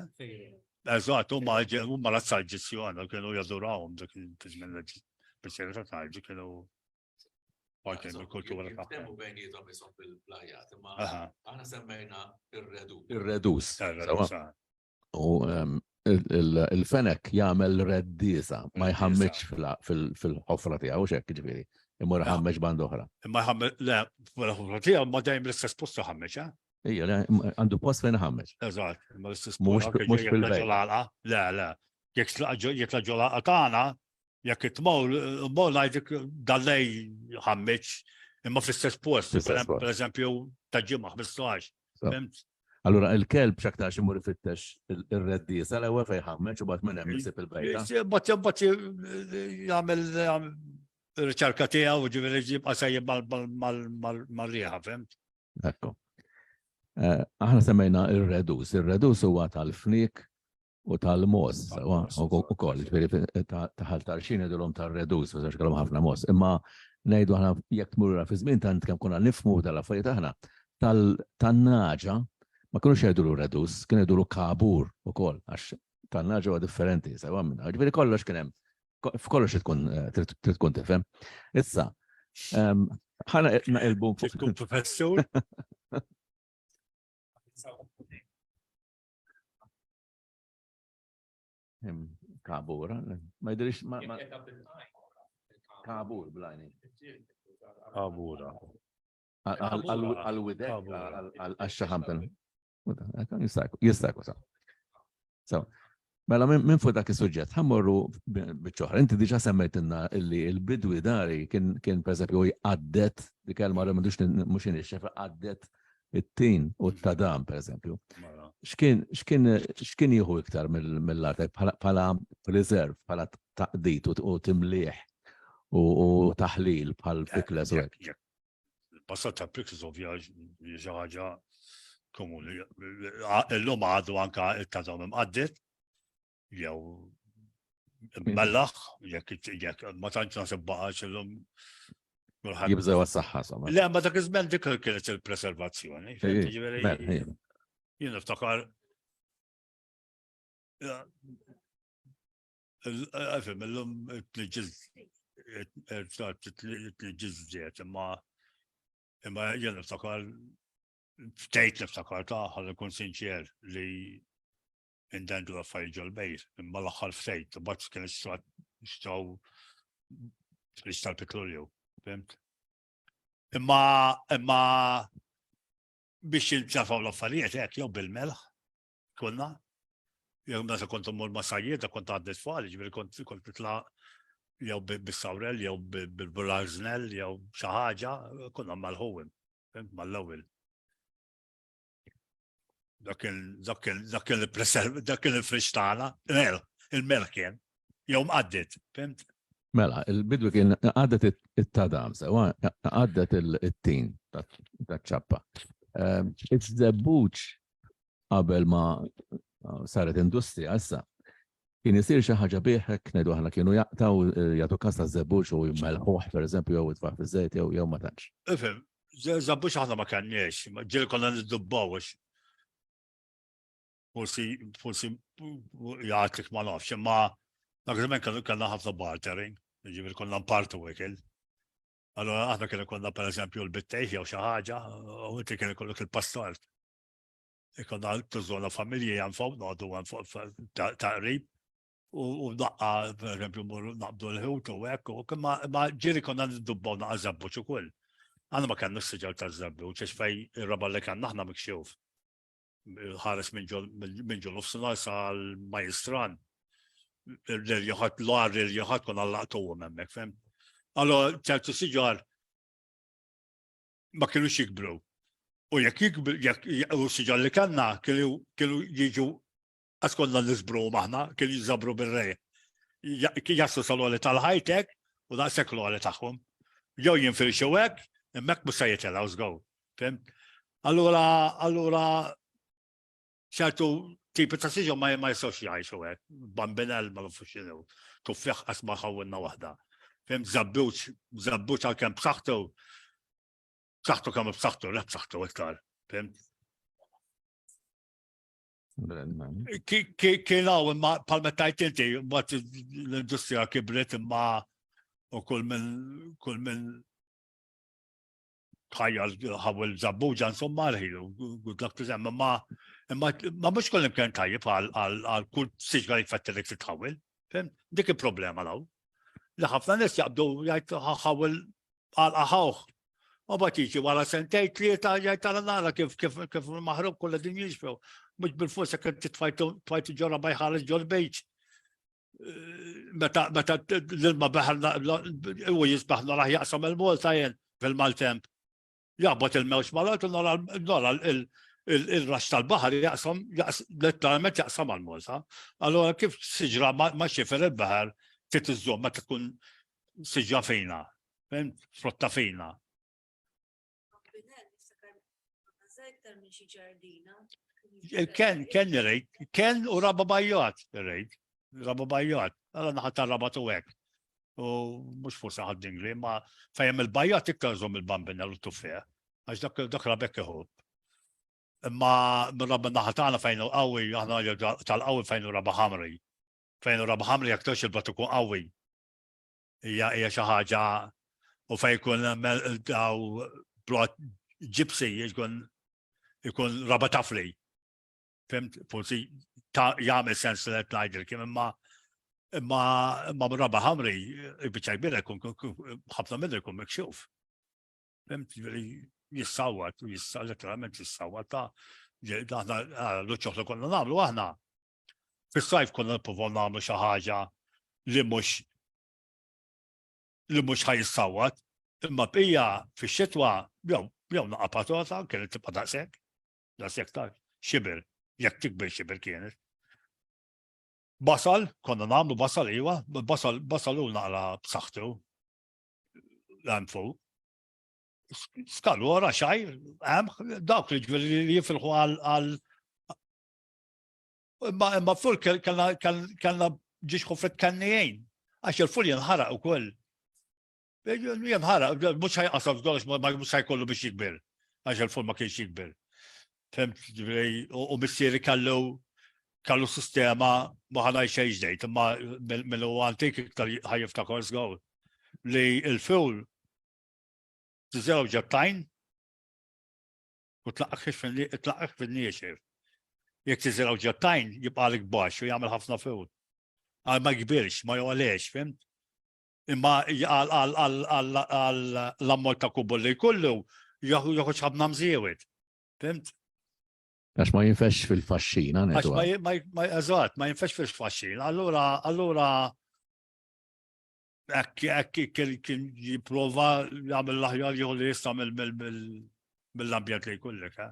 Eżatt, huma huma razza Eġizzjana kienu jadurawhom dak iż-żmien l-Eġizzjoni ta' kienu parti mill-kultura tagħhom. Temmu bejniethom isom bil-plajat, imma aħna semmejna ir-redus. Ir-redus. U ehm, il-fenek jagħmel reddisa, ma jħammitx fil-ħofra tiegħu x'hekk ġifieri. Imur ħammeġ band oħra. Imma jħammeġ, le, fil-ħofra tiegħu ma dejjem l-istess post ħammeġ, eh? Ija, għandu post fejn ħammeġ. Eżatt, imma l-istess post. Mhux fil-bejt. Le, le. Jekk tlaqa ġol tagħna, jekk it-tmol, mol ngħidlek dallej ħammeġ, imma fl-istess post. Per eżempju, ta' ġimgħa 15. Fimt? Allura il-kelb x'aktarx imur ifittex ir-reddiesa l-ewwel fejn ħammeġ u bad minn hemm isib il-bejta. Bat bat jagħmel riċerka tiegħu ġifieri jibqa' sejjer mal-riħa, fimt? Ekku. Eh, aħna semmejna ir-redus. Ir-redus huwa tal-fnik u tal-mos, u koll, ġifieri ta' ħal-tarxin idulhom tar-redus, għax kellhom ħafna mos. Imma ngħidu aħna jekk tmur fi żmien tant kemm konna nifhmu tal-affarijiet aħna, tan-naġa ma kinux jgħidulu redus, kienu jgħidulu kabur ukoll, għax tan-naġa huwa differenti, sewa minna. Ġifieri kollox kien hemm, f'kollox tkun trid tkun tifhem. Issa, ehm, ħana naqilbu fuq. Tkun professur? Kabur, ma jidrix ma. Kabur blajni. Kabura. Għal-widek, għal-xaħam tal. Jistajku sa. So, mela minn fuq dak is-suġġett, ħammorru biċ-ċoħra. Inti diġà semmejtilna illi l-bidwi dari kien per eżempju jqaddet, di kelma li mhux inixxef, qaddet. it-tin u t-tadam, per eżempju. Mela. X'kien x'kien x'kien jieħu iktar mill-art bħala preserve, bħala taqdit u timliħ u taħlil bħal pikles u hekk. Il-passat ta' pikles ovvja xi ħaġa komuni. Illum għadu anka it-tadam imqaddit, jew mellaħ, jekk jekk ma tantx naħseb baqax illum. Jibżew għas-saħħa, somma. Le, ma dak iż-żmien dik kienet il-preservazzjoni. Jien niftakar Għafim, illum t-nġiz, t-nġiz imma imma jien niftakar ftejt niftakar ta' ħalli nkun sinċer li indendu l-affarijiet ġol-bejt, imma l-aħħar ftejt, u bat kien xtraw fridge tal-petrolju, fimt? Imma, imma biex jintrafaw l-affarijiet hekk jew bil-melħ, konna, jew meta kont immur ma' sajjieda kont għadni tfal, ġifieri kont kont nitla' jew bis-sawrell jew bil-bulażnell jew xi ħaġa, konna malħuwim, fimt, mal-ewwel. Dak kien dak kien dak kien il-preserv, dak kien il-friġġ tagħna, il-melħ, il-melħ kien, jew mqadded, fimt? Mela, il-bidwi kien għaddet it-tadam, sewa, għaddet it-tin taċ-ċappa. Ehm, iż-żebbuġ qabel ma saret industrija issa, kien isir xi ħaġa bih hekk ngħidu aħna kienu jaqtaw eh, jagħtu każ taż-żebbuġ u jmelħuh pereżempju jew itfah fiż-żejt jew jew ma tantx. Ifhem, żebbuġ aħna ma kenniex, ġieli konna niddubbaw għax forsi forsi jgħatlik ma nafx, imma dak iż-żmien kellna ħafna bartering, jiġifieri konna npartu ikel. Allora aħna kien ikollna pereżempju l-bittejħ jew xi ħaġa, u inti kien ikollok il-pastort. Ikonna tużona familji għan fuq, noqogħdu għan fuq ta' qrib, u daqqa, per eżempju, morru naqbdu l-ħut u hekk, u ma ġieli konna ndubbaw naqa' żabbuċ ukoll. Għandna ma kellna siġar ta' żabbuċ, għax fej ir-raba li kellna aħna mikxuf. Ħares minn ġol nofsinhar sal-majistran. L-irjoħat, l-għar l-irjoħat konna laqtuhom hemmhekk, fem? Allora, ċertu siġar ma kienux jikbru. U jekk jikbru, jekk u siġar li kellna kienu kienu jiġu għax konna nisbru aħna, kienu jiżabru bir-rej. Jaslu sal-għoli tal-ħajtek u daqshekk l-għoli tagħhom. Jew jinfirxu hekk, hemmhekk mhux se jitilgħu żgur. Fhimt? Allura, allura ċertu tipi ta' siġar ma ma jistgħux jgħixu hekk. Bambinell ma nafux x'inhu. Tuffieħ qas ma ħawwilna waħda. Fhimt żabbuġ, żabbuġ għalkemm b'saħħtu, b'saħħtu kemm b'saħħtu, le b'saħħtu iktar. Fhimt? Kien hawn imma bħalma tajt inti, mbagħad l-industrija kibret imma u kull minn kull minn tħajjar ħawel żabbuġa insomma rħilu, good luck to them, imma imma ma mhux kull imkien tajjeb għal kull siġra li tfettilek titħawel. Fim? Dik il-problema law. Li ħafna nies jaqbdu jgħid ħawel għal aħawh. U bat jiġi wara sentej tlieta jgħid tara nara kif kif kif maħrub kollha din jixfew. Mhux bil-forsa kif titfajtu ġorra ma jħares ġol bejt. Meta meta l-ilma beħar u jisbaħ nara jaqsam il-Malta jien fil-maltemp. Jaħbot il-mewġ mal-art u nara il-rax tal-baħar jaqsam letteralment jaqsam għal-Malta. Allora kif siġra ma xifer il-baħar trid iżżomm meta tkun siġra fina, fhimt? Frotta fina. Ken, ken irejt, ken u raba bajjat irejt, raba bajjat, għala naħat ta' raba tu hekk. U mhux forsi ħadd dingli, ma fejn il-bajjat iktar żomm il-bambina l tuffieħ, għax dak dak rabek iħobb. Imma mir-raba naħa tagħna fejn hu qawwi, aħna tal-qawwi fejn hu raba ħamri. Fejn hu raba ħamri jekk tgħix il-bat ikun qawwi. Hija hija xi ħaġa u fejn ikun daw plot ġipsi jkun ikun raba tafli. Fimt, forsi jagħmel sens li qed ngħidilek imma imma imma raba ħamri il-biċċa kbira jkun ħafna minnu jkun mikxuf. Fimt, jissawat, jissa letteralment jissawat ta' aħna l-uċċoħ li konna nagħmlu aħna. Fis-sajf konna nippruvaw nagħmlu xi ħaġa li mhux li mhux ħa jissawat, imma bqija fix-xitwa jew Jew naqa' patata, kienet tibqa' daqshekk, daqshekk ta' xiber, jekk tikber xiber kienet. Basal, konna nagħmlu basal iwa, basal basal hu naqra b'saħħtu. Hemm fuq. Skalora, xajr, hemm dawk li ġifieri li jifilħu għal Imma imma ful kellna ġiex ħofret kannijin, għax il-ful jinħaraq ukoll. Jinħaraq, mhux ħajqasam żgur ma mhux ħajkollu biex jikber, għax il-ful ma kienx jikber. Fimt, u missieri kellu kellu sistema ma ħanaj xejn ġdejt, imma mill antik iktar ħajjiftakar żgur li il-ful tiżeraw ġebtajn u tlaqqax fin-niexef. Jekk tiżeraw ġebtajn jibqalek baxx u jagħmel ħafna ful. Għal ma jkbirx, ma joqgħolx, fimt? Imma għall-ammont ta' kubol li jkollu joħroġ ħafna mżiewed. Fimt? Għax ma jinfex fil-faxxina. Għax ma eżatt, ma jinfex fil-faxxina. Allura, allura hekk kien jipprova jagħmel l-aħjar jew li jista' mill-ambjent li jkollek. Eh?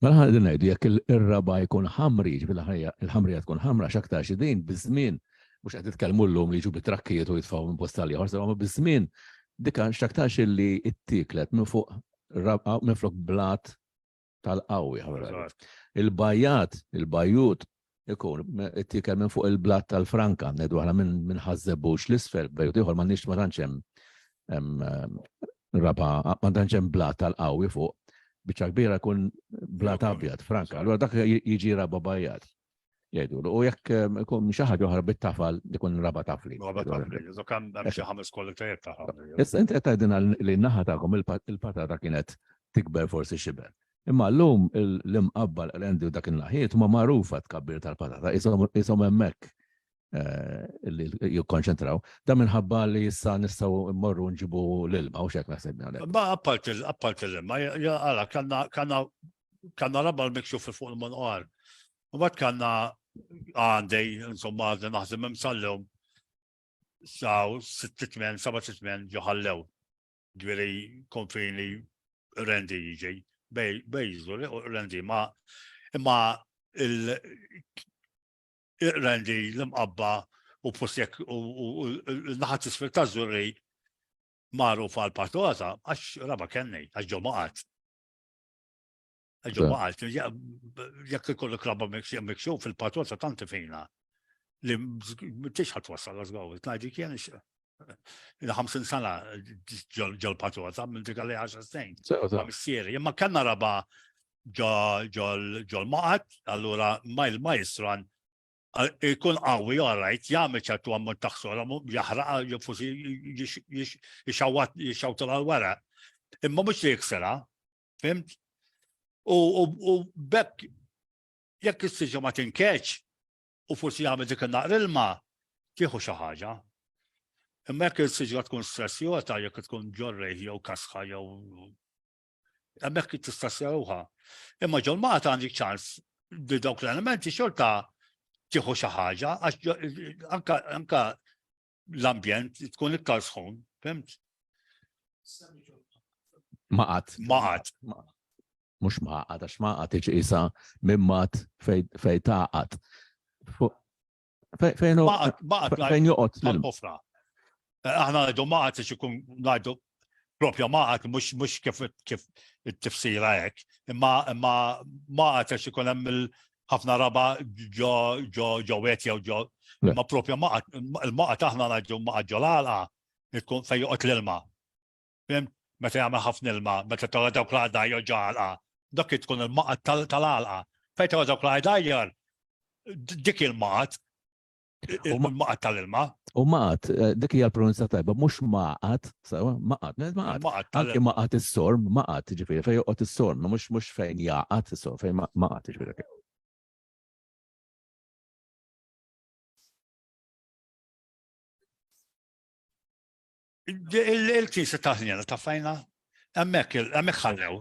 Mela ħa ngħidu jekk ir-raba jkun ħamri, ġifieri il-ħamrija tkun ħamra x'aktar xi din biż-żmien mhux qed titkellmu llum li jiġu bit-trakkijiet u jitfgħu minn post għal ieħor, ma biż-żmien dika x'aktarx illi ittiklet minn fuq minn flok blat tal-qawwi. Il-bajjat, il-bajjut, ikun ittikel minn fuq il-blat tal-franka, ngħidu aħna minn ħażebux l-isfel, bajjut ieħor m'għandniex ma tantx hemm raba, ma tantx hemm blat tal-qawwi fuq, biċċa kbira jkun blat abjad, franka. Allura dak jiġi raba bajjat. Jgħidu, u jekk ikun xi ħaġa oħra bit-tafal ikun raba tafli. Raba tafli, kemm hemm xi ħames kwalitajiet ta' Issa inti qed tgħidilna li n-naħa tagħkom il-patata kienet tikber forsi xiber. Imma llum l-imqabba l-qrendi u dak in-naħiet huma magħrufa tkabbir tal-patata, qishom hemmhekk eh, li jikkonċentraw. Da minħabba li issa nistgħu mmorru nġibu l-ilma u xek naħseb Ma apparti l-ilma, għala kanna kanna raba l-mikxuf fuq il-monqar. U bat kanna għandi, insomma, għadni naħdem imsallum saw 6-8, 7-8 ġoħallew. Ġifieri konfini rendi jiġi, bej u rendi ma imma il-rendi l-imqabba u posjek u l-naħat isfel ta' zurri magħruf għal patota għax raba kenni, għax ġo maqat. Għax ġo maqat, jekk ikollok raba mikxuf fil-patota tanti fejna li mtix ħat wassal għazgaw, tnajdi kien Il-50 sena ġol patota minn dik għalli 10 snin. Ma missieri, imma kellna raba ġol maqat, allura ma il-majstran ikun qawwi għarajt, jagħmel ċertu ammont ta' ħsora, jaħraq forsi jixawt għal wara. Imma mhux li jiksera, fimt? U bekk jekk is-siġa ma tinkeċ, u forsi jagħmel dik in-naqra ilma, tieħu xi ħaġa. Imma jekk il-siġra tkun stressjota, jekk tkun ġorrej jew kasħa jew hemmhekk tista' sewħa. Imma ġol Malta għandek ċans li dawk l-elementi xorta tieħu xi ħaġa għax anka anka l-ambjent tkun iktar sħun, fimt? Maqat. Maqat. Mhux maqat, għax maqat tiġi isa minn mat fej taqat. Fejn fejn joqgħod l-ħofra. Eh, aħna ngħidu maqat biex ikun ngħidu propja maqat mhux mhux kif kif it-tifsira hekk, imma imma maqat għax ikun hemm ħafna raba ġo ġo ġo wet jew ġo imma propja maqat il-maqat aħna ngħidu maqat ġo l-għalqa ikun fejn joqgħod l-ilma. Fim? Meta jagħmel ħafna ilma, meta tara dawk l-għadajjar ġo għalqa, dak tkun il-maqat tal-għalqa. Fejn tara dawk l-għadajjar, dik il-maqat, il-maqat tal-ilma. U maqat, eh, dik hija l-pronunzja tajba, mhux maqat, sewa, maqat, maqat. Anke maqat is-sorm, maqat, ġifieri, fejn joqgħod is-sorm, mhux mhux fejn jaqat is-sorm, fejn maqat, ġifieri. Il-knisja ta' ħniena ta' fejna, hemmhekk hemmhekk ħallew,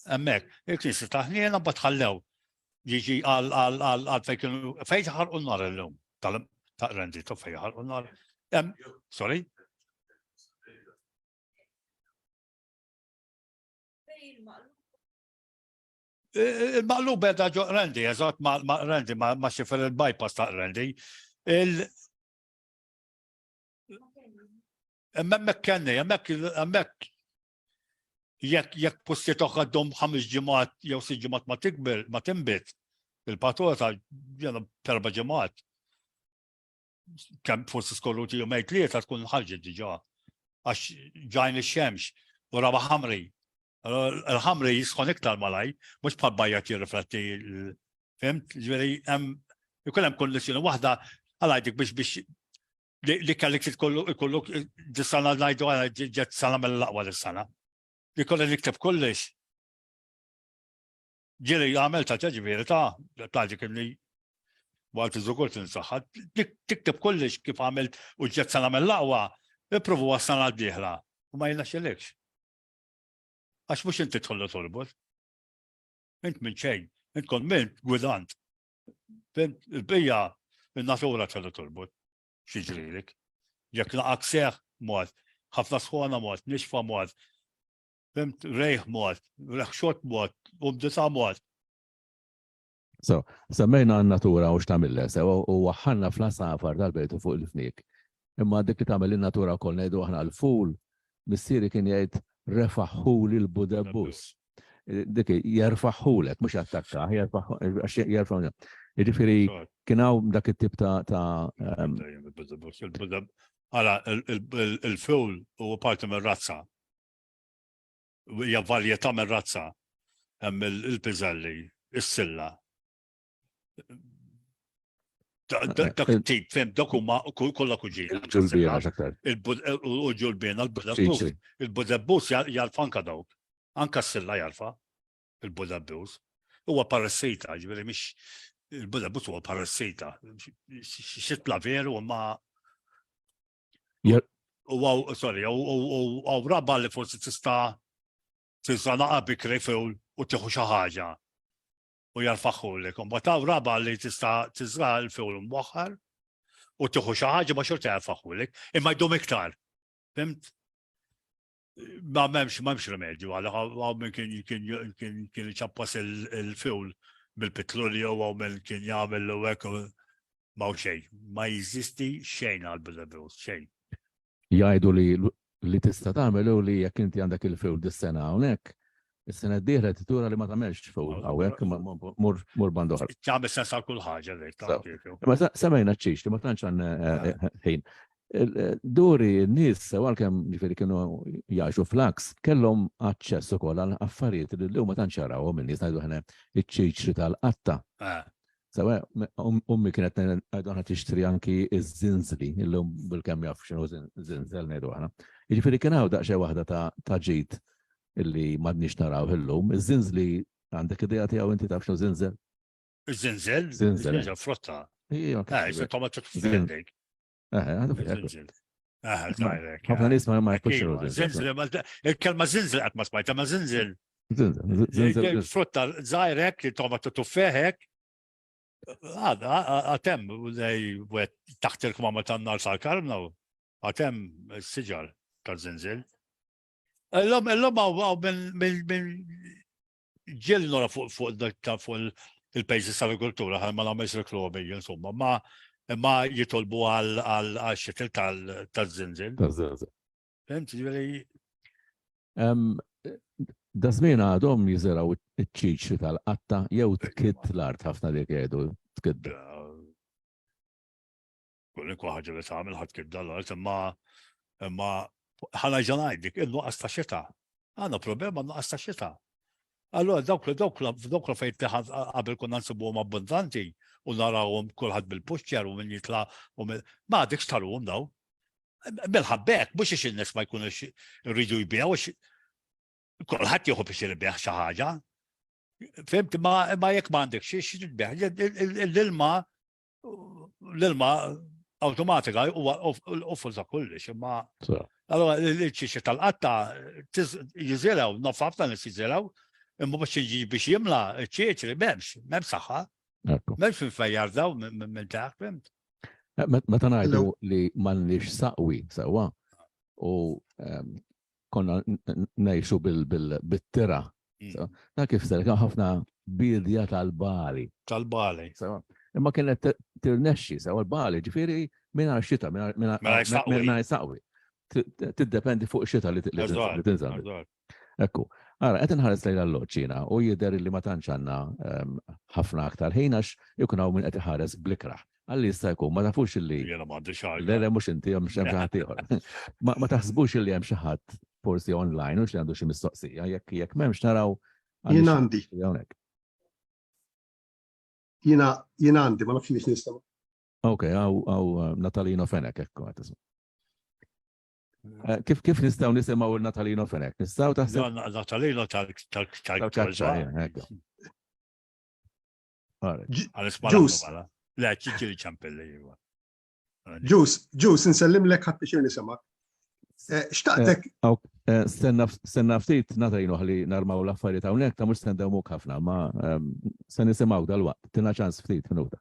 hemmhekk il-knisja ta' ħniena mbagħad ħallew jiġi għal għal għal għal fejn kienu fejn ħarqu n-nar illum ta' rendi ta' fejn ħarqu n-nar. Sorry? Il-maqlub edha ġo Rendi, eżatt ma' Rendi, ma' xifer il-bypass ta' Rendi. Il Hemmhekk kenni, hemmhekk hemmhekk jekk jekk postijiet oħra ddum ħames ġimgħat jew sitt ġimgħat ma tikber, ma tinbit, il-patota jena perba' ġimgħat. Kemm forsi skorruti jumejn tlieta tkun ħarġet diġà. Għax ġajn ix-xemx u raba ħamri. Il-ħamri jisħon iktar malaj, mhux bħal bajjat jirrifletti Fimt? Ġifieri hemm ikun hemm kondizzjoni waħda għal għajdik biex biex li kellek titkollu ikollok dis-sena ngħidu għala ġet sena mill-aqwa dis-sena. Li kollha nikteb kollox. Ġieli għamel ta' ġifieri ta' ta' dik li waqt iż-żugur tinsaħħa, tikteb kollox kif għamilt u ġet sena mill-aqwa, ippruvu għas-sena d-dieħla u ma jirnexxilekx. Għax mhux inti tħollu torbot. Int minn xejn, int kont minn gwidant. Il-bija in-natura tħallu torbot. X'jiġrilek? Jekk laqak seħ, mod. Ħafna sħona mod, nixfa mod. Fimt, rejħ mod, reħ xott mod, umdita mod. So, semmejna n-natura u x'tagħmilha sew u waħħalna fl-għasafar tal-bejt u fuq il-fniek. Imma dik li tagħmel in-natura wkoll ngħidu aħna l-ful, missieri kien jgħid refaħħuli l-budebbus. Dik jerfaħħulek, mhux jattakka, jerfaħ. Jiġifieri kien hawn dak it-tip ta' Għala, il-ful huwa parti mir-razza. Hija varjetà mir-razza. Hemm il-piżelli, is-silla. Dak tip, fem, dak huma kollha kuġina. Il-ġulbiena x'aktar. Il-ġulbiena, il-budabbus. Il-budabbus jarfa anka dawk. Anka s-silla jarfa il-budabbus. Huwa parassita, ġifieri mhix il-budabbus huwa parassita. Xitla veru ma U għaw, sorry, u għaw raba li forsi tista' tista' naqa bikri fil u tieħu xi ħaġa u jarfaħħulek. Imbagħad hawn raba li tista' tiżra' l-fuel mwaħħar u tieħu xi ħaġa ma xorta jarfaħħulek, imma jdum iktar. Fimt? Ma m'hemmx m'hemmx rimedju għal hawn min kien kien kien kien iċappas il-fuel bil-pitluri jew hawn min kien jagħmel u hekk ma xejn. Ma jeżisti xejn għal bil xejn. Jgħidu li li tista' tagħmel hu li jekk inti għandek il-fuel dis-sena hawnhekk, is-sena d-dieħla titura li ma tagħmelx fuel hawnhekk mur mur band oħra. Tagħmel sens għal kull ħaġa dik. Ma semmejna ċ-ċiċ li ma tantx għandna eh, eh, ħin. Eh, duri n-nies sew għalkemm ġifieri kienu jgħixu fl-aks, kellhom aċċess ukoll għal affarijiet li llum ma tantx jarawhom in-nies ngħidu aħna iċ-ċiċri tal-qatta. Sewa, ummi kienet ngħidu aħna tixtri anki iż-żinżli, illum bil-kemm jaf x'inhu żinżel ngħidu aħna. Jiġifieri kien hawn daqsxejn waħda ta' ġid illi m'għadniex naraw illum. Iż-żinżli għandek idea tiegħu inti taf x'inhu żinżel? Iż-żinżel? Żinżel. Żinżel frotta. Ija, Eh, se toma tfendek. Eh, għandu fil Eh, tajrek. Ħafna nies ma jafux x'inhu żinżel. Il-kelma żinżel qatt ma smajta, ma żinżel. Żinżel. Frutta żgħirek li toma tuffeħek. Għada, għatem, taħt il-kmama tan-nar sal-karmna, għatem s-siġar tal-żinżel. Illum, illum għaw minn ġieli nora fuq fuq fuq il-pejżi tal-agrikoltura, ħal ma nagħmelx reklami, insomma, ma ma jitolbu għal xitil tal-zinzil. Tal-zinzil. Fimt, ġifieri. Da żmien għadhom jiżeraw iċ-ċiċri tal-qatta jew tkidd l-art ħafna li jgħidu tkidd. Kwalunkwe ħaġa li tagħmel ħadd kibda l-art, imma imma ħana ġanajdlik in-nuqqas ta' xita. Għandna problema nuqqas ta' xita. Allora dawk dawk dawk fejn qabel konna nsibuhom abbundanti u narawhom kulħadd bil-puxċer u min jitla' u ma għadekx taruhom daw. Bil-ħabbek, mhux ix in-nies ma jkunux irridu jbigħu, kulħadd jieħu biex irbeħ xi ħaġa. Fimt, ma jekk ma għandek xi tbieħ, l-ilma l-ilma awtomatika huwa ufful ta' kullix, imma allora l-ċiċi tal-qatta jiżilgħu, naf ħafna nies jiżilgħu, imma biex jiġi biex jimla ċiċri m'hemmx, m'hemm saħħa. M'hemmx minn fejn jardaw minn taħt, fimt? Eh, meta ngħidu li m'għandniex saqwi sewwa u ehm, konna ngħixu bil-tira. Mm. Da kif ser, ħafna. Biedja tal-bali. Tal-bali. Imma kienet tirnexxi sewa l-bali, ġifieri mingħajr xita, mingħajr saqwi. Tiddependi fuq xita li tinżel. Ekku. Ara, qed inħares lejn l-alloġġ u jidher li ma tantx għandna ehm, ħafna aktar ħin għax ikun hawn min qed iħares blikraħ. Għalli jista' jkun ma tafux illi. Jiena m'għandix ħaġa. Le, le mhux inti hemm xi ħadd ieħor. Ma taħsbux illi hemm xi ħadd forsi online u xi għandu xi mistoqsija, jekk jekk m'hemmx naraw. Jien għandi. Hawnhekk. Jiena jien għandi, ma nafx nix nistama. Ok, għaw għaw eh, Natalino Fenek, ekku għat eh, Kif kif nistgħu nisimgħu il Natalino Fenek? Nistgħu taħseb? Natalino tal-kaċċa. Ġus. Le, ċiċi ċampelli. Iva. Ġus, ġus, nsellim lek ħadd biex nisimak. Eh, xtaqtek. Eh, stenna ftit Natalino ħalli narmaw l-affarijiet hawnhekk ta' mhux se ndewmuk ħafna, ma ehm, se nisimgħu dal-waqt. Tina ċans ftit minuta.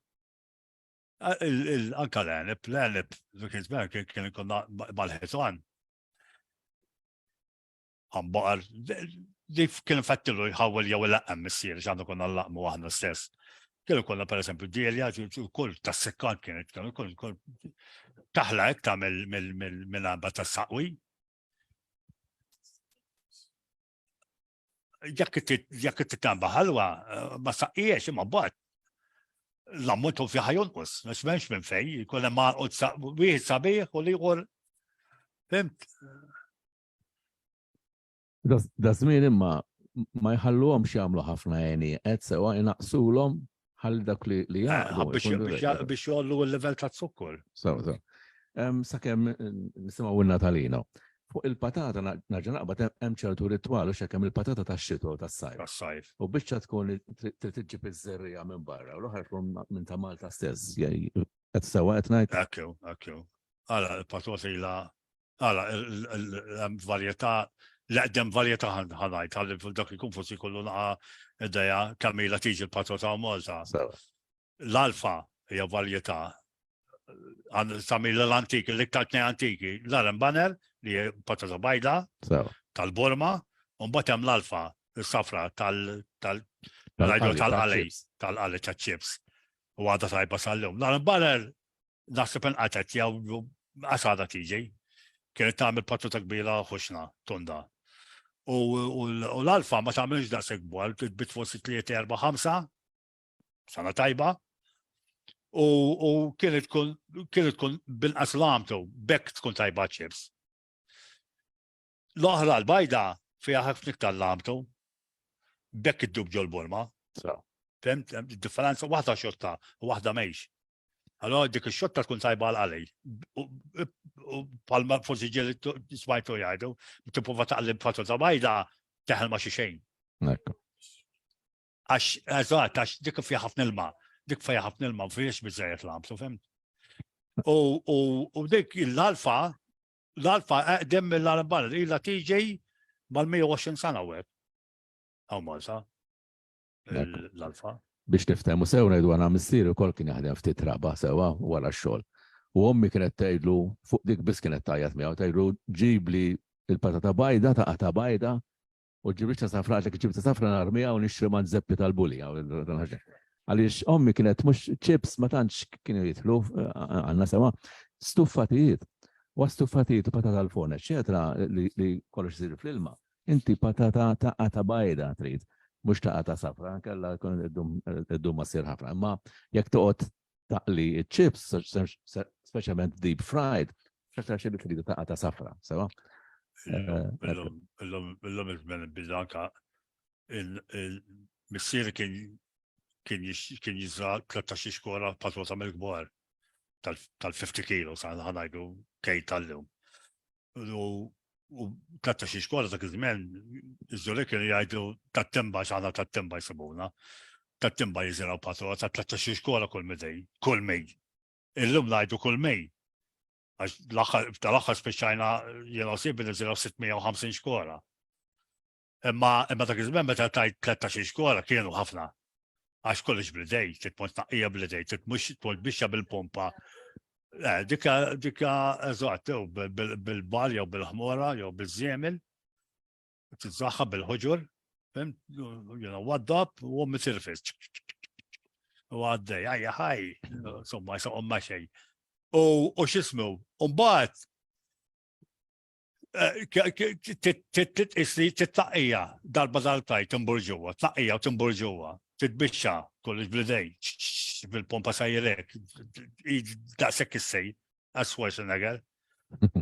Anka l-għenib, l-għenib, dak iż-żmien kien ikun mal-ħitan. Għambaqar, dik kien fattilu jħawwel jew ilaqqam missier x'għandu konna nlaqmu aħna stess. Kienu konna per eżempju dielja, kull tas-sekkan kienet, kienu kull kull taħla iktar mill-għamba tas-saqwi. Jekk titamba ħalwa, eh, ma saqqiex imma mbagħad l-ammont u fiha jonqos, għax m'hemmx minn fejn, jkun hemm wieħed sabiħ u l-ieħor fimt. Da żmien imma ma jħalluhomx jagħmlu ħafna għeni, qed sewa inaqsulhom ħalli dak li li eh, jgħaqdu. Biex jollu l-level ta' zukkor. Sewa, sewa. Sakemm eh, nisimgħu n-Natalino. Fuq il-patata narġa' naqbad hemm ċertu ritwal u xekemm il-patata tax-xitwa u tas-sajf. Tas-sajf. U biċċa tkun trid iġġib iż-żerriegħa minn barra u l-oħra tkun minn ta' Malta stess. Qed sewa qed ngħid? Ekku, ekku. Għala, il-patata ilha Għala, il-varjetà, l-eqdem varjetà ħanajt, għalli dak ikun forsi kollu naqa id-daja kemm ilha tiġi l-patata Malta. L-alfa hija varjetà samil l-antiki, l-iktar tnej antiki, l-Aren Banner, li hija patata bajda, tal-Burma, u mbagħad hemm l-alfa, is-safra tal-qali, tal-qali tal-ċips. U għadha tajba sal-lum. L-Aren Banner naħseb inqatgħet jew qas għadha tiġi. Kienet tagħmel patata kbira ħuxna, tonda. U l-alfa ma tagħmilx daqshekk kbar, titbit forsi 3, 4, 5, sana tajba. U kienet tkun kienet tkun binqas lamtu, bekk tkun tajba ċips. L-oħra l-bajda fiha ħafna iktar lamtu, bekk iddub ġol-burma. Fimt? Differenza waħda xotta u waħda mejx. Allora dik ix-xotta tkun tajba għal qalej. U palma forsi ġieli smajtu jgħidu, tipprova taqlib patata bajda teħel ma xi xejn. Għax, eżatt, għax dik fiha ħafna ilma, dik fiha ħafna ilma, fiex biżejjed lamsu, fimt? U dik l-alfa, l-alfa eqdem mill-arbar, ilha tiġi mal-120 sena u hekk. Hawn Malta. L-alfa. Biex niftehmu sew ngħidu għana missieri wkoll kien jaħdem ftit raba sewwa wara x-xogħol. U ommi kienet tgħidlu fuq dik biss kienet tgħajjat miegħu tgħidlu ġibli il-patata bajda ta' qata bajda u ġibli ta' safra għax ġib ta' safra narmiha u nixtri ma' zeppi tal-buli. Għaliex ommi kienet mhux ċips ma tantx kienu jidħlu għandna sewa stuffatijiet. U stuffatijiet u patata l-forn, eċetera, li kollox isir fl-ilma. Inti patata ta' qata bajda trid, mhux ta' qata safra, kella ddum ma ssir ħafna. Imma jekk toqgħod taqli ċ-chips, speċjalment deep fried, x'aktar xi trid ta' qata safra, sewa? Illum illum iż-żmien biżanka il-missier kien kien jiżra 13 xkora patata mill-kbar tal-50 kilo sa ħanajdu kej tal-lum. U tatta xi xkola dak iż-żmien, iż-żuri kienu jgħidu tat-timba x'aħna tat-timba jsibuna. Tat-timba jiżiraw patrola ta' 13 xkola kull midej, kull mej. Illum ngħidu kull mej. Għax tal-aħħar spiċċajna jiena sibi niżiraw 650 xkola. Imma imma dak iż-żmien meta tajt 13 xkola kienu ħafna. Għax kollox bl-idej, trid tmur tnaqqija bl-idej, trid mhux tmur bixxa bil-pompa. Eh, dika dika eżatt, bil-bal jew bil-ħmora jew bil-żiemel, tiżaħħa bil-ħuġur. Fhimt? Jiena waddab u ommi tirfis. U għaddej, għajja ħaj, insomma, jisaqom ma xejn. U x'ismu, u mbagħad eh, titqis li titlaqqija darba darbtaj timbur ġewwa, tlaqqija u timbur ġewwa, titbiċċa kollox bl-idej, bil-pompa sajrek, daqshekk issej, għas Schwarzenegger.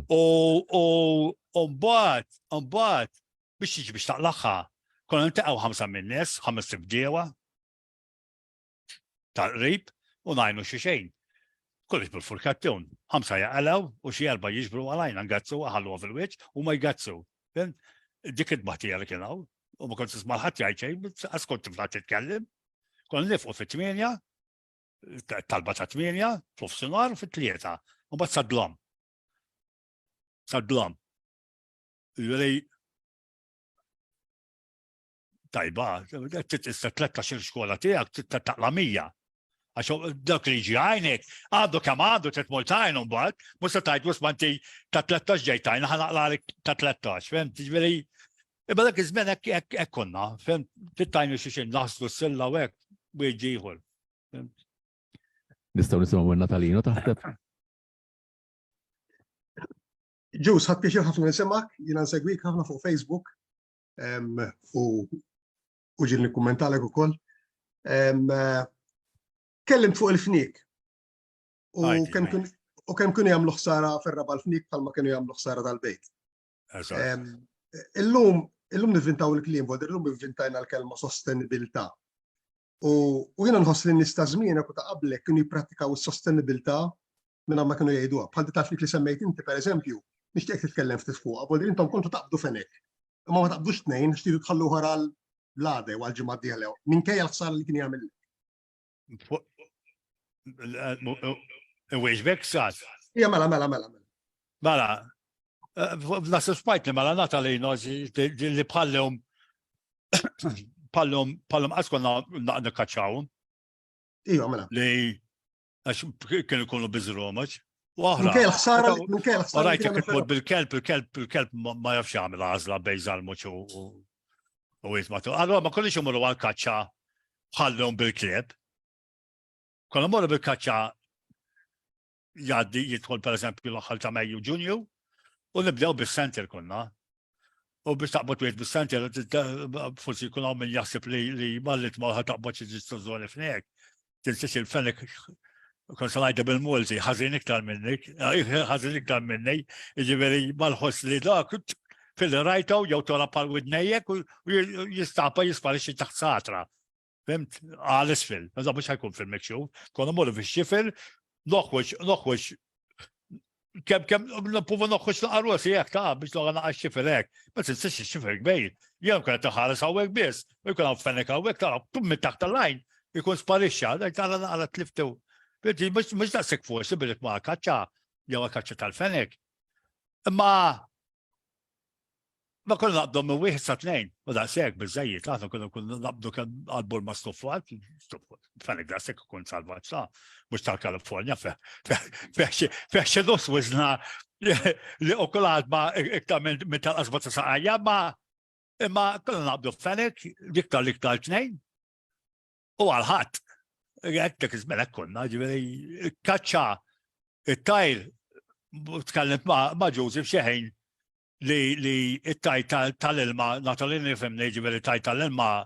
U mbagħad, mbagħad biex tiġi biex taqlagħha, konna niltaqgħu ħamsa min-nies, ħames bdiewa tal-qrib u ngħinu xi xejn. Kollox bil-furkattun, ħamsa jaqalgħu u xi erba' jiġbru għalajna ngazzu ħalluha fil-wiċċ u ma jgazzu. Dik it-tbaħtija li kien hawn u ma kont tisma' ħadd jgħid xejn, għas kont tifla titkellem. Konna nifqu fit-tmienja, talba ta' tmienja, f'nofsinhar u fit-tlieta, u mbagħad sad-dlam. Sad-dlam. Jiġifieri tajba, tista' 13 xkola tiegħek tista' taqla' 100. Għax dak li jiġi għajnek, għandu kemm għandu trid tmur tajnu mbagħad, mhux se tgħid wisma inti ta' 13 ġejt tajna ħa naqlagħlek ta' 13, fhimt? Jiġifieri imma dak iż-żmien hekk hekk konna, fhimt? Trid tajnu xi xejn naħslu s-silla u hekk u jiġi ieħor. Nistgħu nisimgħu minn Natalino taħseb? Ġus, ħadd pjaċir ħafna nisimgħek, jiena nsegwik ħafna fuq Facebook u u ġil nikkummentalek ukoll. Kellimt fuq il-fniek u kemm u kemm kienu jagħmlu ħsara fir-raba' l-fniek bħalma kienu jagħmlu ħsara tal-bejt. Illum illum nivvintaw il-kliem, illum ivvintajna l-kelma sostenibilità. U jiena nħoss li n-nies ta' żmienek u ta' qablek kienu jipprattikaw is-sostenibilità mingħajr ma kienu jgħiduha. Bħal di taf li semmejt inti pereżempju, nixtieq titkellem ftit fuqha, vuol dire intom kontu taqbdu fenek. Imma ma taqbdux tnejn, xtidu tħallu ħor għal l-għada jew għal ġimgħa d-dieħla minkejja l-ħsara li kien jagħmel. Wieġbek sas. Ija mela mela mela mela. Mela, Nasib spajt li mela Natalino li bħallhom bħallhom bħallhom qatt konna naqqa kaċċawhom. Iva mela. Li għax kienu jkunu biżromaġ. Minkejja l-ħsara, minkejja l-ħsara. Rajt jekk tmur bil-kelb, il-kelb, il-kelb ma jafx jagħmel għażla bejn żalmuċ u jitmatu. Allora ma konniex imorru għal-kaċċa bħallhom bil-klieb. Konna morru bil-kaċċa jgħaddi jidħol pereżempju l-aħħar ta' Mejju Ġunju u nibdew bis-center konna. U biex taqbad wieħed bis-center forsi jkun hawn min jaħseb li li malli tmorħa taqbad xi ġistużoni f'nek. Tinsiex il-fenek kon se ngħidha bil-Malti, ħażin iktar minnik, ħażin iktar minni, jiġifieri mal-ħoss li dak fil-rajtaw jew tora pal widnejjek u jistapa jisparixxi taħt satra. Fimt? Għal isfel. Meta mhux ħajkun fil-mikxuf. Konna morru fix-xifel, noħroġ, noħroġ kem kem nipprova noħroġ naqa' rosi hekk ta' biex noqgħod naqa' x-xifer hekk. Ma tinsiex ix-xifer kbir. Jien kien qed iħares hawnhekk biss, u jkun hawn fenek hawnhekk tara tum minn taħt tal-għajn ikun sparixxa, tara naqra tliftu. Mhux daqshekk forsi billi ma kaċċa jew kaċċa tal-fenek. Imma Ma konna naqbdu minn wieħed sa tnejn, u daqshekk biżejjed, aħna konna konna naqbdu kemm għall-bur ma' stuffat, fenek daqshekk ikun salvaġġ ta' mhux tal-Kalifornja fih xi nofs wiżna li u kull għadma iktar minn tal-qasba ta' saqajja, ma imma konna naqbdu fenek iktar l-iktar tnejn u għal ħadd. Hekk dak iż-żmien hekk konna, ġifieri kaċċa it-tajr tkellimt ma' Joseph xi ħin li li it-tajt tal-ilma, Natalini fimni ġifieri tajt tal-ilma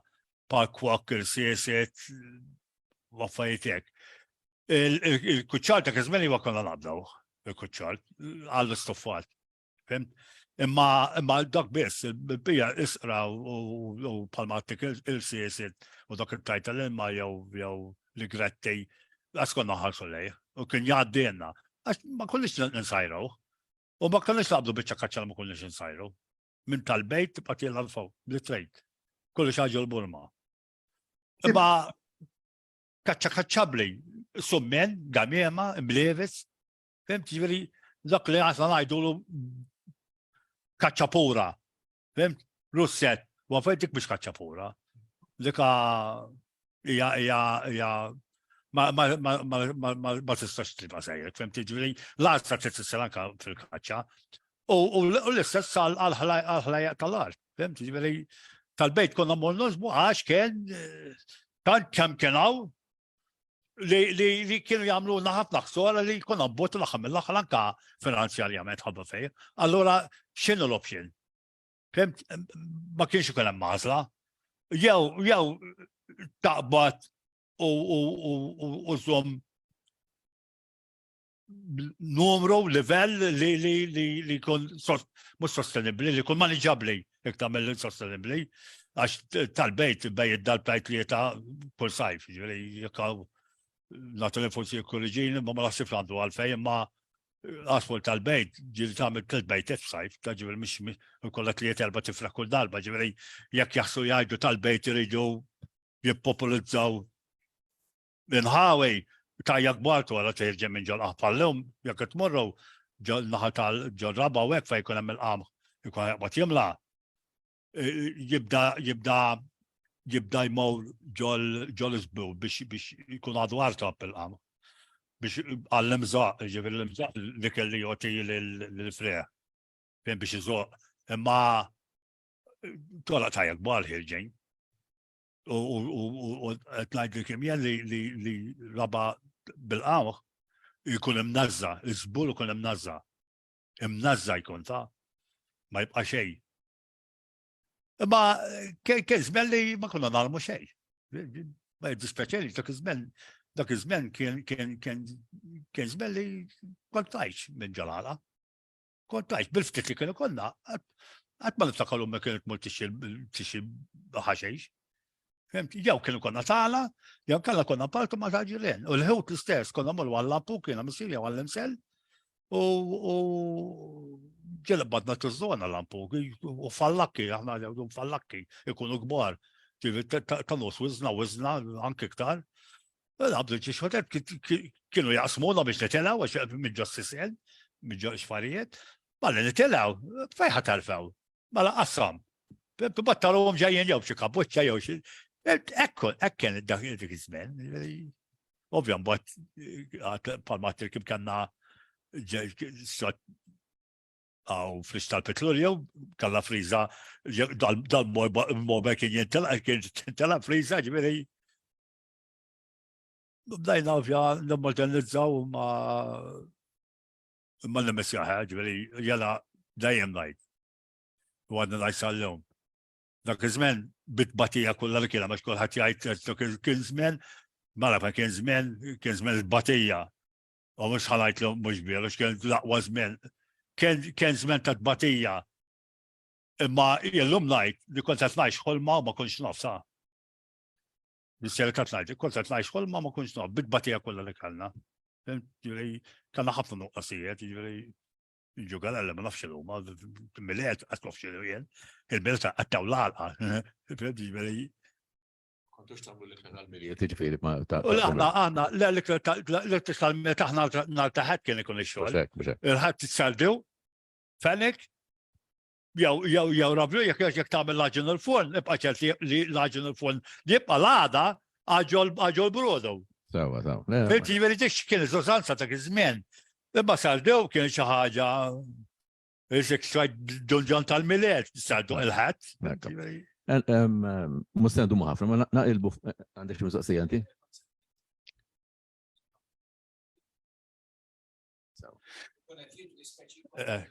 pa kwok, il-sieset, u affarijiet hekk. Il-kuċċar ta' iż-żmien iva konna nabdaw, il-kuċċar, għall-istoffat. Fimt? Imma imma dak biss, il-bija isqra u palmatik il-sieset u dak il-tajt tal-ilma jew jew li gretti, għas konna ħarsu lej, u kien jgħaddilna. Għax ma konniex nsajraw. U ma konniex naqbdu biċċa kaċċa li ma konniex insajru. Minn tal-bejt tibqa' tiela' 'l fuq, li trid. Kollox ħaġa l-burma. Imma kaċċa kaċċabbli, summen, gamiema, imblievis, fimt ġifieri dak li għasna ngħidulu kaċċa pura. Fimt? Russet, u għafajt dik biex kaċċa pura. Dika hija hija hija ma ma ma ma ma ma ma tistax tibqa' sejjer, fimt? Ġifieri l-għażla trid issir anke fil-kaċċa. U u l-istess għal ħlajjaq tal-art, fimt? Ġifieri. Tal-bejt konna mmorru nozbu għax kien eh, tant kemm kien hawn li, li, li kienu jagħmlu ħafna ħsora li konna bot l-aħħar mill-aħħar anka finanzjarjament ħabba fej. Allura x'inhu l-option? Fimt, ma kienx ikun hemm għażla. Jew jew taqbad u u u u żomm numru, livell li li li li jkun mhux sostenibbli, li jkun maniġabbli iktar mill sostenibbli għax tal-bejt bej id-dal-bejt li ta' kull sajf, ġifieri jekk nagħtu li forsi jikkorriġini, ma ma naħsibx għandu għalfejn, imma għasfur tal-bejt, ġieli tagħmel tliet bejtiet f'sajf, ta' ġifieri mhix ikollha tliet erba' tifra kull darba, ġifieri jekk jaħsu jgħidu tal-bejt iridu jippopolizzaw L-inħawi tajja kbar wara terġa' minn ġol qamħ llum jekk qed tmorru ġol naħa tal ġol raba u hekk fejn jkun hemm il-qamħ ikun jaqbad jimla. Jibda jibda jibda jmur ġol ġol isbu biex biex jkun għadu artab il-qamħ. Biex għall-imżaq, ġifieri l-imżaq li kelli jogħti lill-frieħ. Fejn biex iżoq. Imma tolaq tajja kbar ħirġejn. U qed ngħidlek imjen li raba bil-qamħ jkun imnażża, iż-żbul ikun imnażża. Imnażża jkun ta' ma jibqa' xejn. Imma kien żmien li ma konna nagħmlu xejn. Ma jiddispjaċini dak iż-żmien dak iż-żmien kien kien kien kien żmien li kont tgħix minn ġalala. Kont għajt bil-ftit li kienu konna, għat ma niftakar umma kienet mur tixi ħaxejx. Fimt, jew kienu konna tala, jew kalla konna partu ma ta' ġirien. U l-ħut l-istess, konna morru għall-lampu, kiena missieri jew għall-imsell, u ġelib badna t-zona lampu, u fallakki, aħna jgħidu fallakki, ikunu kbar. Ta' nus wizna, wizna, anki iktar. Għabdu ġi xotet kienu jaqsmuna biex nitilaw, għax minn ġo s-sisien, minn ġo xfarijiet, mela nitilaw, fejħa tarfaw, mela qassam. Battaru għom ġajjen jew xi kapuċċa jew xi. Ekku, ekk kien dak iż-żmien. Ovvja mbagħad palma kim kellna għaw fris tal-petrolju, kalla friża, dal-mobe kien jintela, kien jintela friża, ġifieri Bdajna ovvja nimmodernizzaw ma imma nimissjaħ, ġifieri jela dejjem ngħid. U għadna ngħid sal-lum. Dak iż-żmien bit-tbatija kollha li kien għax kulħadd jgħid dak kien żmien, mela fa kien żmien, kien żmien tbatija. U mhux ħalajtlu mhux veru, kien l-aqwa żmien. Kien żmien ta' tbatija. Imma illum ngħid li kont qed ngħix ħolma u ma kontx naf sa. Mis-serjetà tgħid, kont qed ngħix ħolma ma kontx naf, bit-tbatija kollha li kellna. Ġifieri kellna ħafna nuqqasijiet, ġifieri ġugarella ma nafx huma, miliet qatt nafx jien, il-miliet qattaw l-għalqa. Ġifieri Kontux tagħmlu l-ikla tal-miliet, ġifieri ma ta' U aħna aħna l-ikla tal-miliet aħna nhar ta' ħadd kien ikun ix-xogħol. Il-ħadd tissaldew, fenek, jew jew jew rablu jekk jekk tagħmel l-għaġin il-forn, ibqa' ċert li l-għaġin il-forn li jibqa' l-għada għaġol brodu. Sewa, sewa. Inti jiġifieri dik kien iż-użanza dak iż-żmien. Imma sardew kien xi ħaġa Isek xtrajt dunġan tal-milet, sardu il-ħadd. Mustendu ħafna, ma naqilbu għandek xi mistoqsija inti? Eh.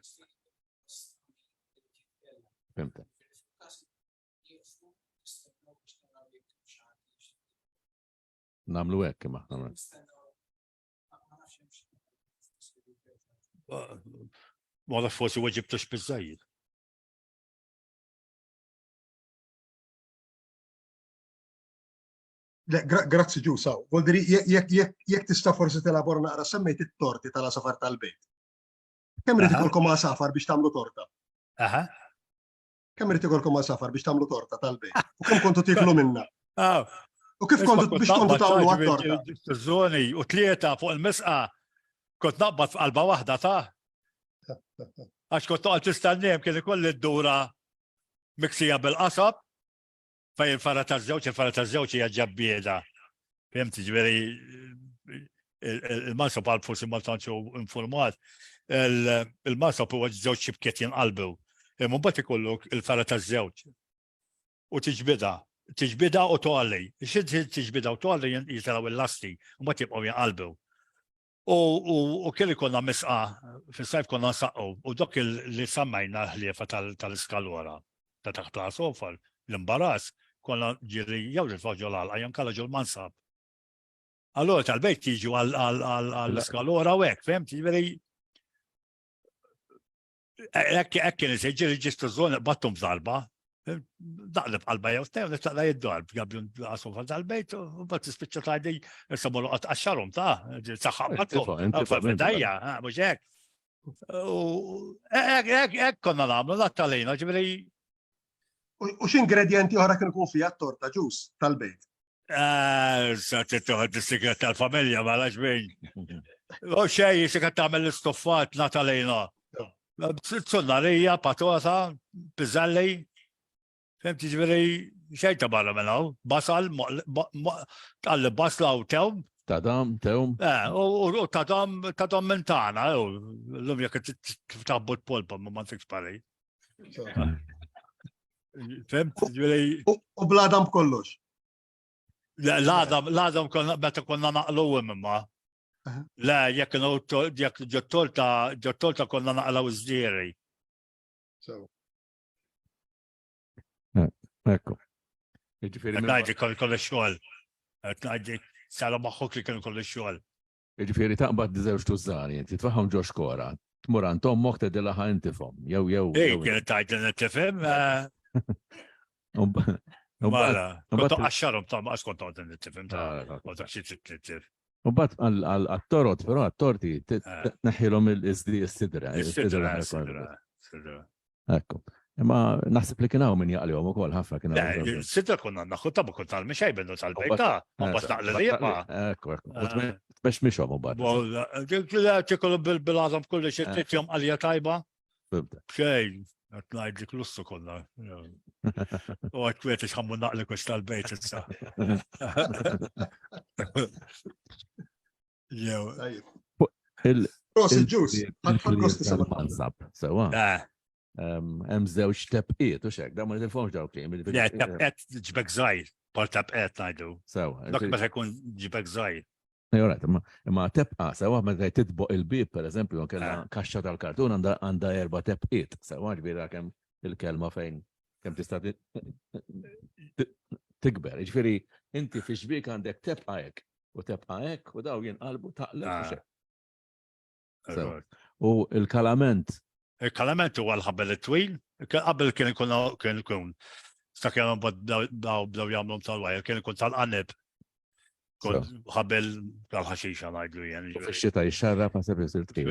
Fimta. Namlu hekk imma. Ma nafx forsi weġibtux biżżejjed. Le, grazzi ġusa. Voldiri, jekk tista' forsi telabora naqra semmejt it-torti tal-għasafar tal-bejt. Kemm irid ikolkom għasafar biex tagħmlu torta? Aha. Kemm irid ikolkom għasafar biex tagħmlu torta tal-bejt? U kemm kontu tiklu minna? Ah. U kif kontu biex kontu tagħmlu għat-torta? Żoni u tlieta fuq il-misqa kont naqbad f'qalba waħda ta' għax kont toqgħod tistennihem kien ikolli d-dura miksija bil-qasab Fej il-fara ta' żewġ, il-fara ta' żewġ hija ġabbieda. Fimt, ġifieri il-mansab għal forsi ma tantx informat, il-mansab huwa żewġ xibkiet jinqalbu. Imma mbagħad ikollok il-fara ta' żewġ. u tiġbidha. Tiġbidha u tgħolli. Xi tiġbidha u tgħolli jitilgħu il-lasti u mbagħad jibqgħu jinqalbu. U kien ikollna misqa fis-sajf konna nsaqqu u dok li sammajna l-ħliefa tal-iskalora ta' taħt l-għasofar, l-imbarazz, konna ġieli jew nitfgħu ġol-għalqa jew inkella ġol-mansab. Allura tal-bejt jiġu għall-iskalora u hekk, fhimt? Jiġifieri Hekk hekk kien isir ġieli ġistu żon battum f'darba. Daqleb qalba jew tnejn nitlaqla jid-dar b'gabjun għasum tal-bejt u bat tispiċċa tgħidli issa morru qatt qaxxarhom ta' saħħa battum. Fidajja, mhux hekk. U hekk hekk konna nagħmlu l-attalina, ġifieri. U x'ingredjenti oħra kien ikun fiha t-torta ġus tal-bejt? Eh, sa tittoħed is-sigret tal-familja ma lax bejn. U xej, xi qed tagħmel l-istoffat Natalina. Sunnarija, patota, pizzalli. Fem ġifieri xejn ta' barra minn hawn. Basal, tqalli basla u tewm. Tadam, tewm. Eh, u tadam, tadam minn tagħna, l-lum jekk tabbut polpa ma ma pari. Fem, ġifieri. U bladam b'kollox. L-għadam, l-għadam konna, meta konna naqlu imma. Le, jekk jekk ġottolta, ġottolta konna naqlaw iż-żieri. Eh, ekku. Ġifieri. Ngħidli kollu kollu xogħol. Ngħidli sara maħħuk li kienu kollu xogħol. Jiġifieri taqbad żewġ tużżani, inti tfaħħom ġo xkora, tmur għand ommok tgħidilha ħa intifhom, jew jew. Ej, kienet tgħid li tifhem. Eh. Mela, kont għaxxarhom ta' ma kont għod nittifhem ta' ma ta' xi tittif. U bat għal-torot, però għal-torti, eh. tneħħilhom il-iżdi s-sidra. Is-sidra, sidra. Ekku. Imma naħseb li kien hawn min jaqlihom ukoll ħafna kien hawn. Sidra konna naħu ta' kont tal xejn minnu tal-bejta, ma bas naqli li jibqa'. Ekku, ekku. Eh. Tbex mixhom u bad. Tikolu bil-għazam kulli xi titjom qalja tajba. Xejn, qed ngħidlek lussu konna. U għad kwiet xħammu naqli kux tal-bejt issa. Jew. Prosit ġus, ħadd gost nisimgħu. Mansab, sewa. Eh. Hemm żewġ tebqiet u xek, da ma nitilfhomx dawk li. Le, tebqiet ġbek żgħir, bħal tebqiet ngħidu. Sewa. Dak meta jkun ġbek żgħir. Jorat, imma tebqa, sewa meta titboq il-bib, per eżempju, kella eh. kaxxa tal-kartun għandha erba' tebqiet, sewa ġbira kemm il-kelma fejn kemm tista' tikber. Ġifieri inti fi xbik għandek tebqa hekk u tebqa hekk u daw jinqalbu taqleb u ah. xek. U il-kalament. Il-kalament huwa l-ħabel it-twil. Qabel kien ikun kien ikun sakemm bdew bdew jagħmlu tal-wajr, kien ikun tal-qanib. Ħabel tal-ħaxixa ngħidlu jien. Fix-xita jixxarrab ma sebis il-tqil.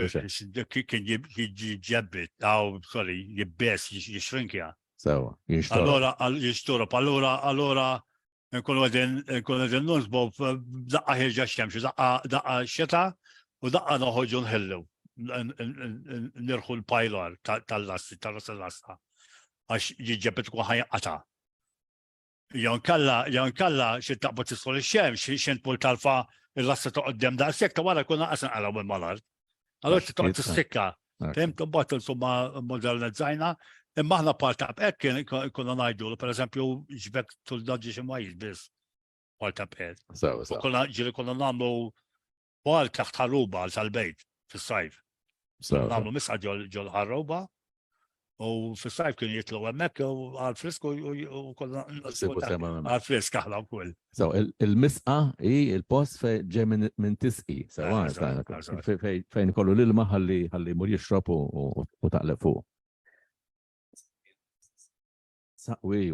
Kien jiġġebbit, aw sorry, jibbes, jixrinkja. Sewa, jinxtorob. Allora, jinxtorob, allora, allora Nkunu qegħdin nkunu qegħdin nonsbu daqqa ħirġa xemx, daqqa daqqa xita u daqqa noħorġu nħillu nirħu l-pajlar tal-lasti, tal-ras l-lasta. Għax jiġġeb tkun ħajqata. Jon kalla, jon kalla xi taqbad tisħol ix-xemx, xi tmur talfa il-lasta toqgħod dem daqshekk ta' wara kun naqas nqalgħu minn mal-art. Allora toqgħod tissikka. Fhimt, mbagħad insomma modernizzajna, imma aħna part up hekk kien konna ngħidu, per eżempju, ġbek tul daġġi xi majjiet biss part up hekk. U konna ġieli konna nagħmlu bal taħt ħarruba għal tal-bejt fis-sajf. Nagħmlu misqa ġol ħarruba u fis-sajf kienu jitlu hemmhekk u għal frisku u konna għal frisk aħna wkoll. So, il-misqa hi il-post fejn ġej minn tisqi, sewa, fejn kollu l-ilma ħalli ħalli mur jixrob u taqleb fuq. Saqwi,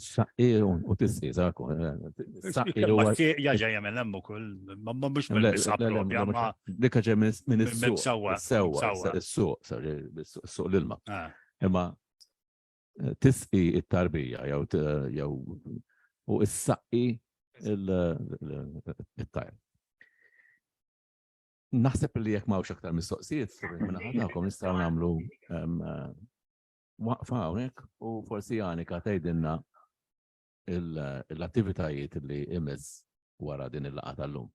saqqi u tisqi, saku. Saqqi u Ja ġejja minn hemm ukoll, ma mhux mill-misqa propja, ma. Dikka ġej minn is-suq. Sewwa, is-suq, is-suq l-ilma. Ah. Imma tisqi it-tarbija jew jew u issaqqi il-tajr. Naħseb li jekk m'hawnx aktar mistoqsijiet, minn ħadnakom nistgħu nagħmlu waqfa hawnhekk u forsi Anika tgħidilna l-attivitajiet li imiss wara din il-laqgħa tal-lum.